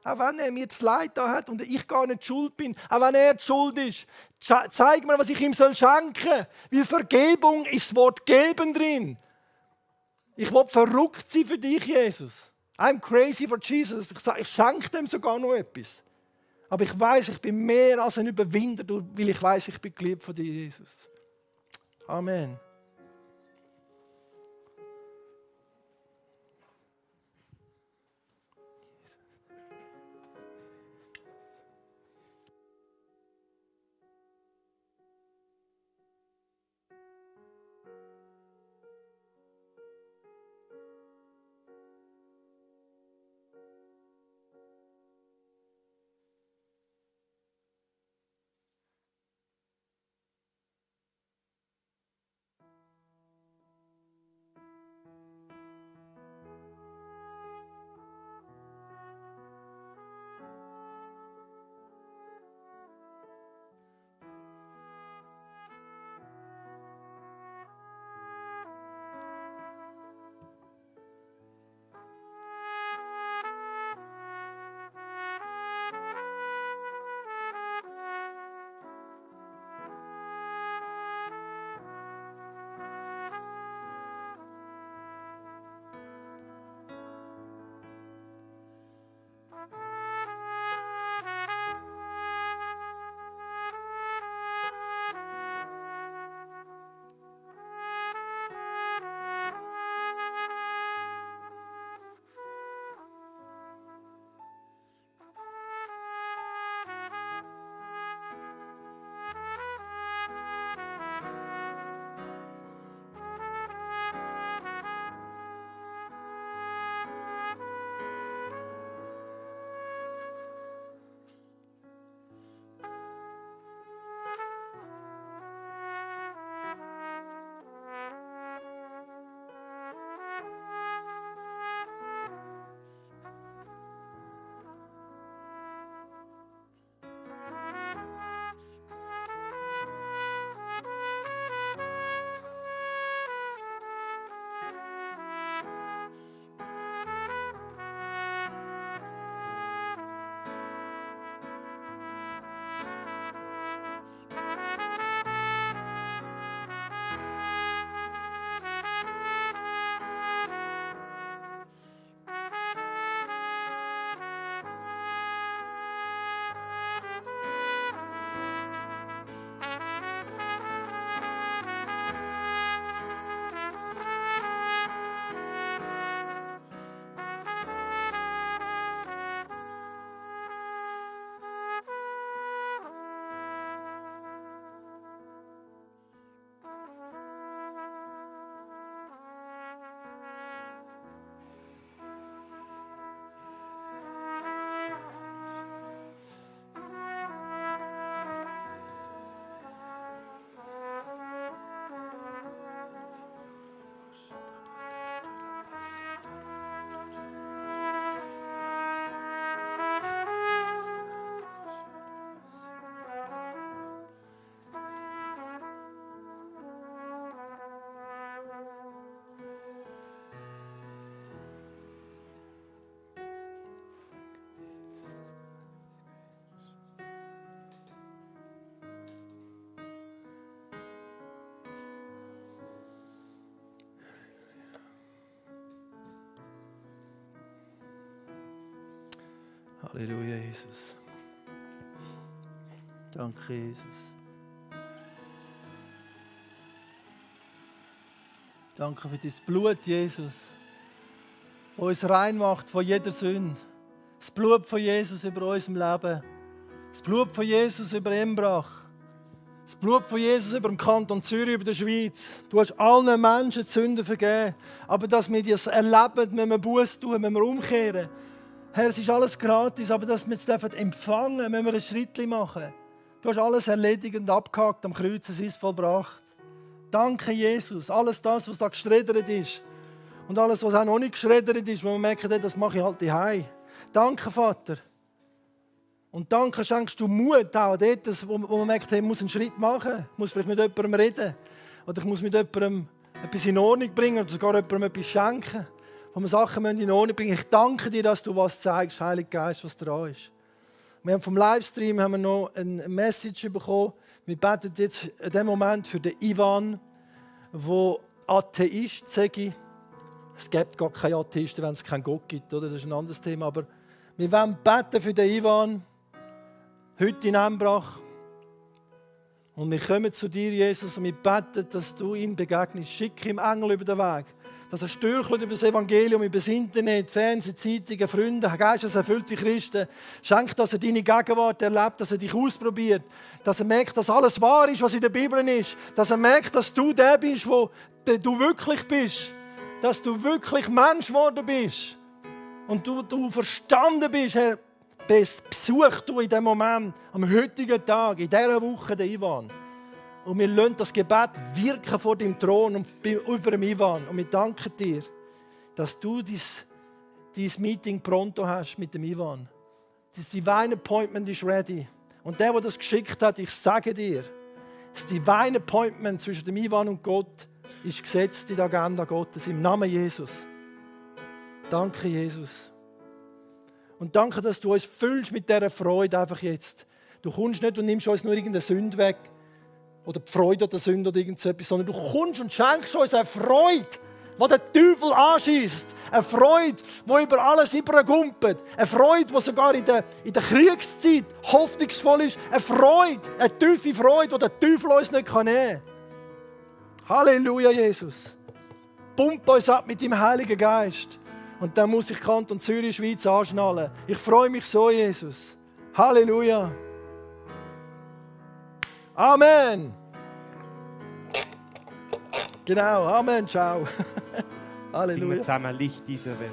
Auch wenn er mir das Leid da hat und ich gar nicht schuld bin, auch wenn er die Schuld ist, zeig mir, was ich ihm schenken soll. Weil Vergebung ist das Wort geben drin. Ich will verrückt sein für dich, Jesus. I'm crazy for Jesus. Ich schenke dem sogar noch etwas. Aber ich weiß, ich bin mehr als ein Überwinder, weil ich weiß, ich bin geliebt von dir, Jesus. Amen. Halleluja, Jesus. Danke, Jesus. Danke für dein Blut, Jesus, das uns rein macht von jeder Sünde. Das Blut von Jesus über unserem Leben. Das Blut von Jesus über Embrach. Das Blut von Jesus über den Kanton Zürich, über die Schweiz. Du hast allen Menschen die Sünden vergeben. Aber dass wir das erleben, wenn wir Buße tun, wenn wir umkehren. Herr, es ist alles gratis, aber dass wir es empfangen dürfen, wenn wir ein Schritt machen. Du hast alles erledigt und abgehakt am Kreuz, es ist vollbracht. Danke, Jesus. Alles das, was da geschreddert ist. Und alles, was auch noch nicht geschreddert ist, wo man merkt, das mache ich halt daheim. Danke, Vater. Und danke schenkst du Mut auch dort, wo man merkt, ich muss einen Schritt machen. Ich muss vielleicht mit jemandem reden. Oder ich muss mit jemandem etwas in Ordnung bringen oder sogar jemandem etwas schenken. Wo wir Sachen in Ordnung bringen. Ich danke dir, dass du was zeigst, Heiliger Geist, was dran ist. Wir haben vom Livestream noch eine Message bekommen. Wir beten jetzt in diesem Moment für den Ivan, der Atheist sei. Es gibt gar keine Atheisten, wenn es keinen Gott gibt. Oder? Das ist ein anderes Thema. Aber wir wollen beten für den Ivan, heute in Embrach. Und wir kommen zu dir, Jesus, und wir beten, dass du ihm begegnest. Schick ihm Engel über den Weg. Dass er stürchelt über das Evangelium, über das Internet, Fernsehen, Zeitungen, Freunde, geisteserfüllte Christen. Schenk, dass er deine Gegenwart erlebt, dass er dich ausprobiert. Dass er merkt, dass alles wahr ist, was in der Bibel ist. Dass er merkt, dass du der bist, der du wirklich bist. Dass du wirklich Mensch geworden bist. Und du verstanden bist, Herr, besuch du in diesem Moment, am heutigen Tag, in dieser Woche den Ivan. Und wir lassen das Gebet wirken vor dem Thron und über dem Ivan. Und wir danken dir, dass du dein Meeting pronto hast mit dem Ivan. Das Divine Appointment ist ready. Und der das geschickt hat, ich sage dir, das Divine Appointment zwischen dem Ivan und Gott ist gesetzt in der Agenda Gottes, im Namen Jesus. Danke, Jesus. Und danke, dass du uns füllst mit dieser Freude einfach jetzt. Du kommst nicht und nimmst uns nur irgendeine Sünde weg oder die Freude an der Sünde oder irgend so etwas, sondern du kommst und schenkst uns eine Freude, die der Teufel anschießt. Eine Freude, die über alles übergumpelt. Eine Freude, die sogar in der Kriegszeit hoffnungsvoll ist. Eine tiefe Freude, die der Teufel uns nicht nehmen kann. Halleluja, Jesus. Pump uns ab mit deinem Heiligen Geist. Und dann muss ich Kanton Zürich, Schweiz anschnallen. Ich freue mich so, Jesus. Halleluja. Amen. Genau, Amen, ciao. Halleluja. Singen wir zusammen Licht dieser Welt.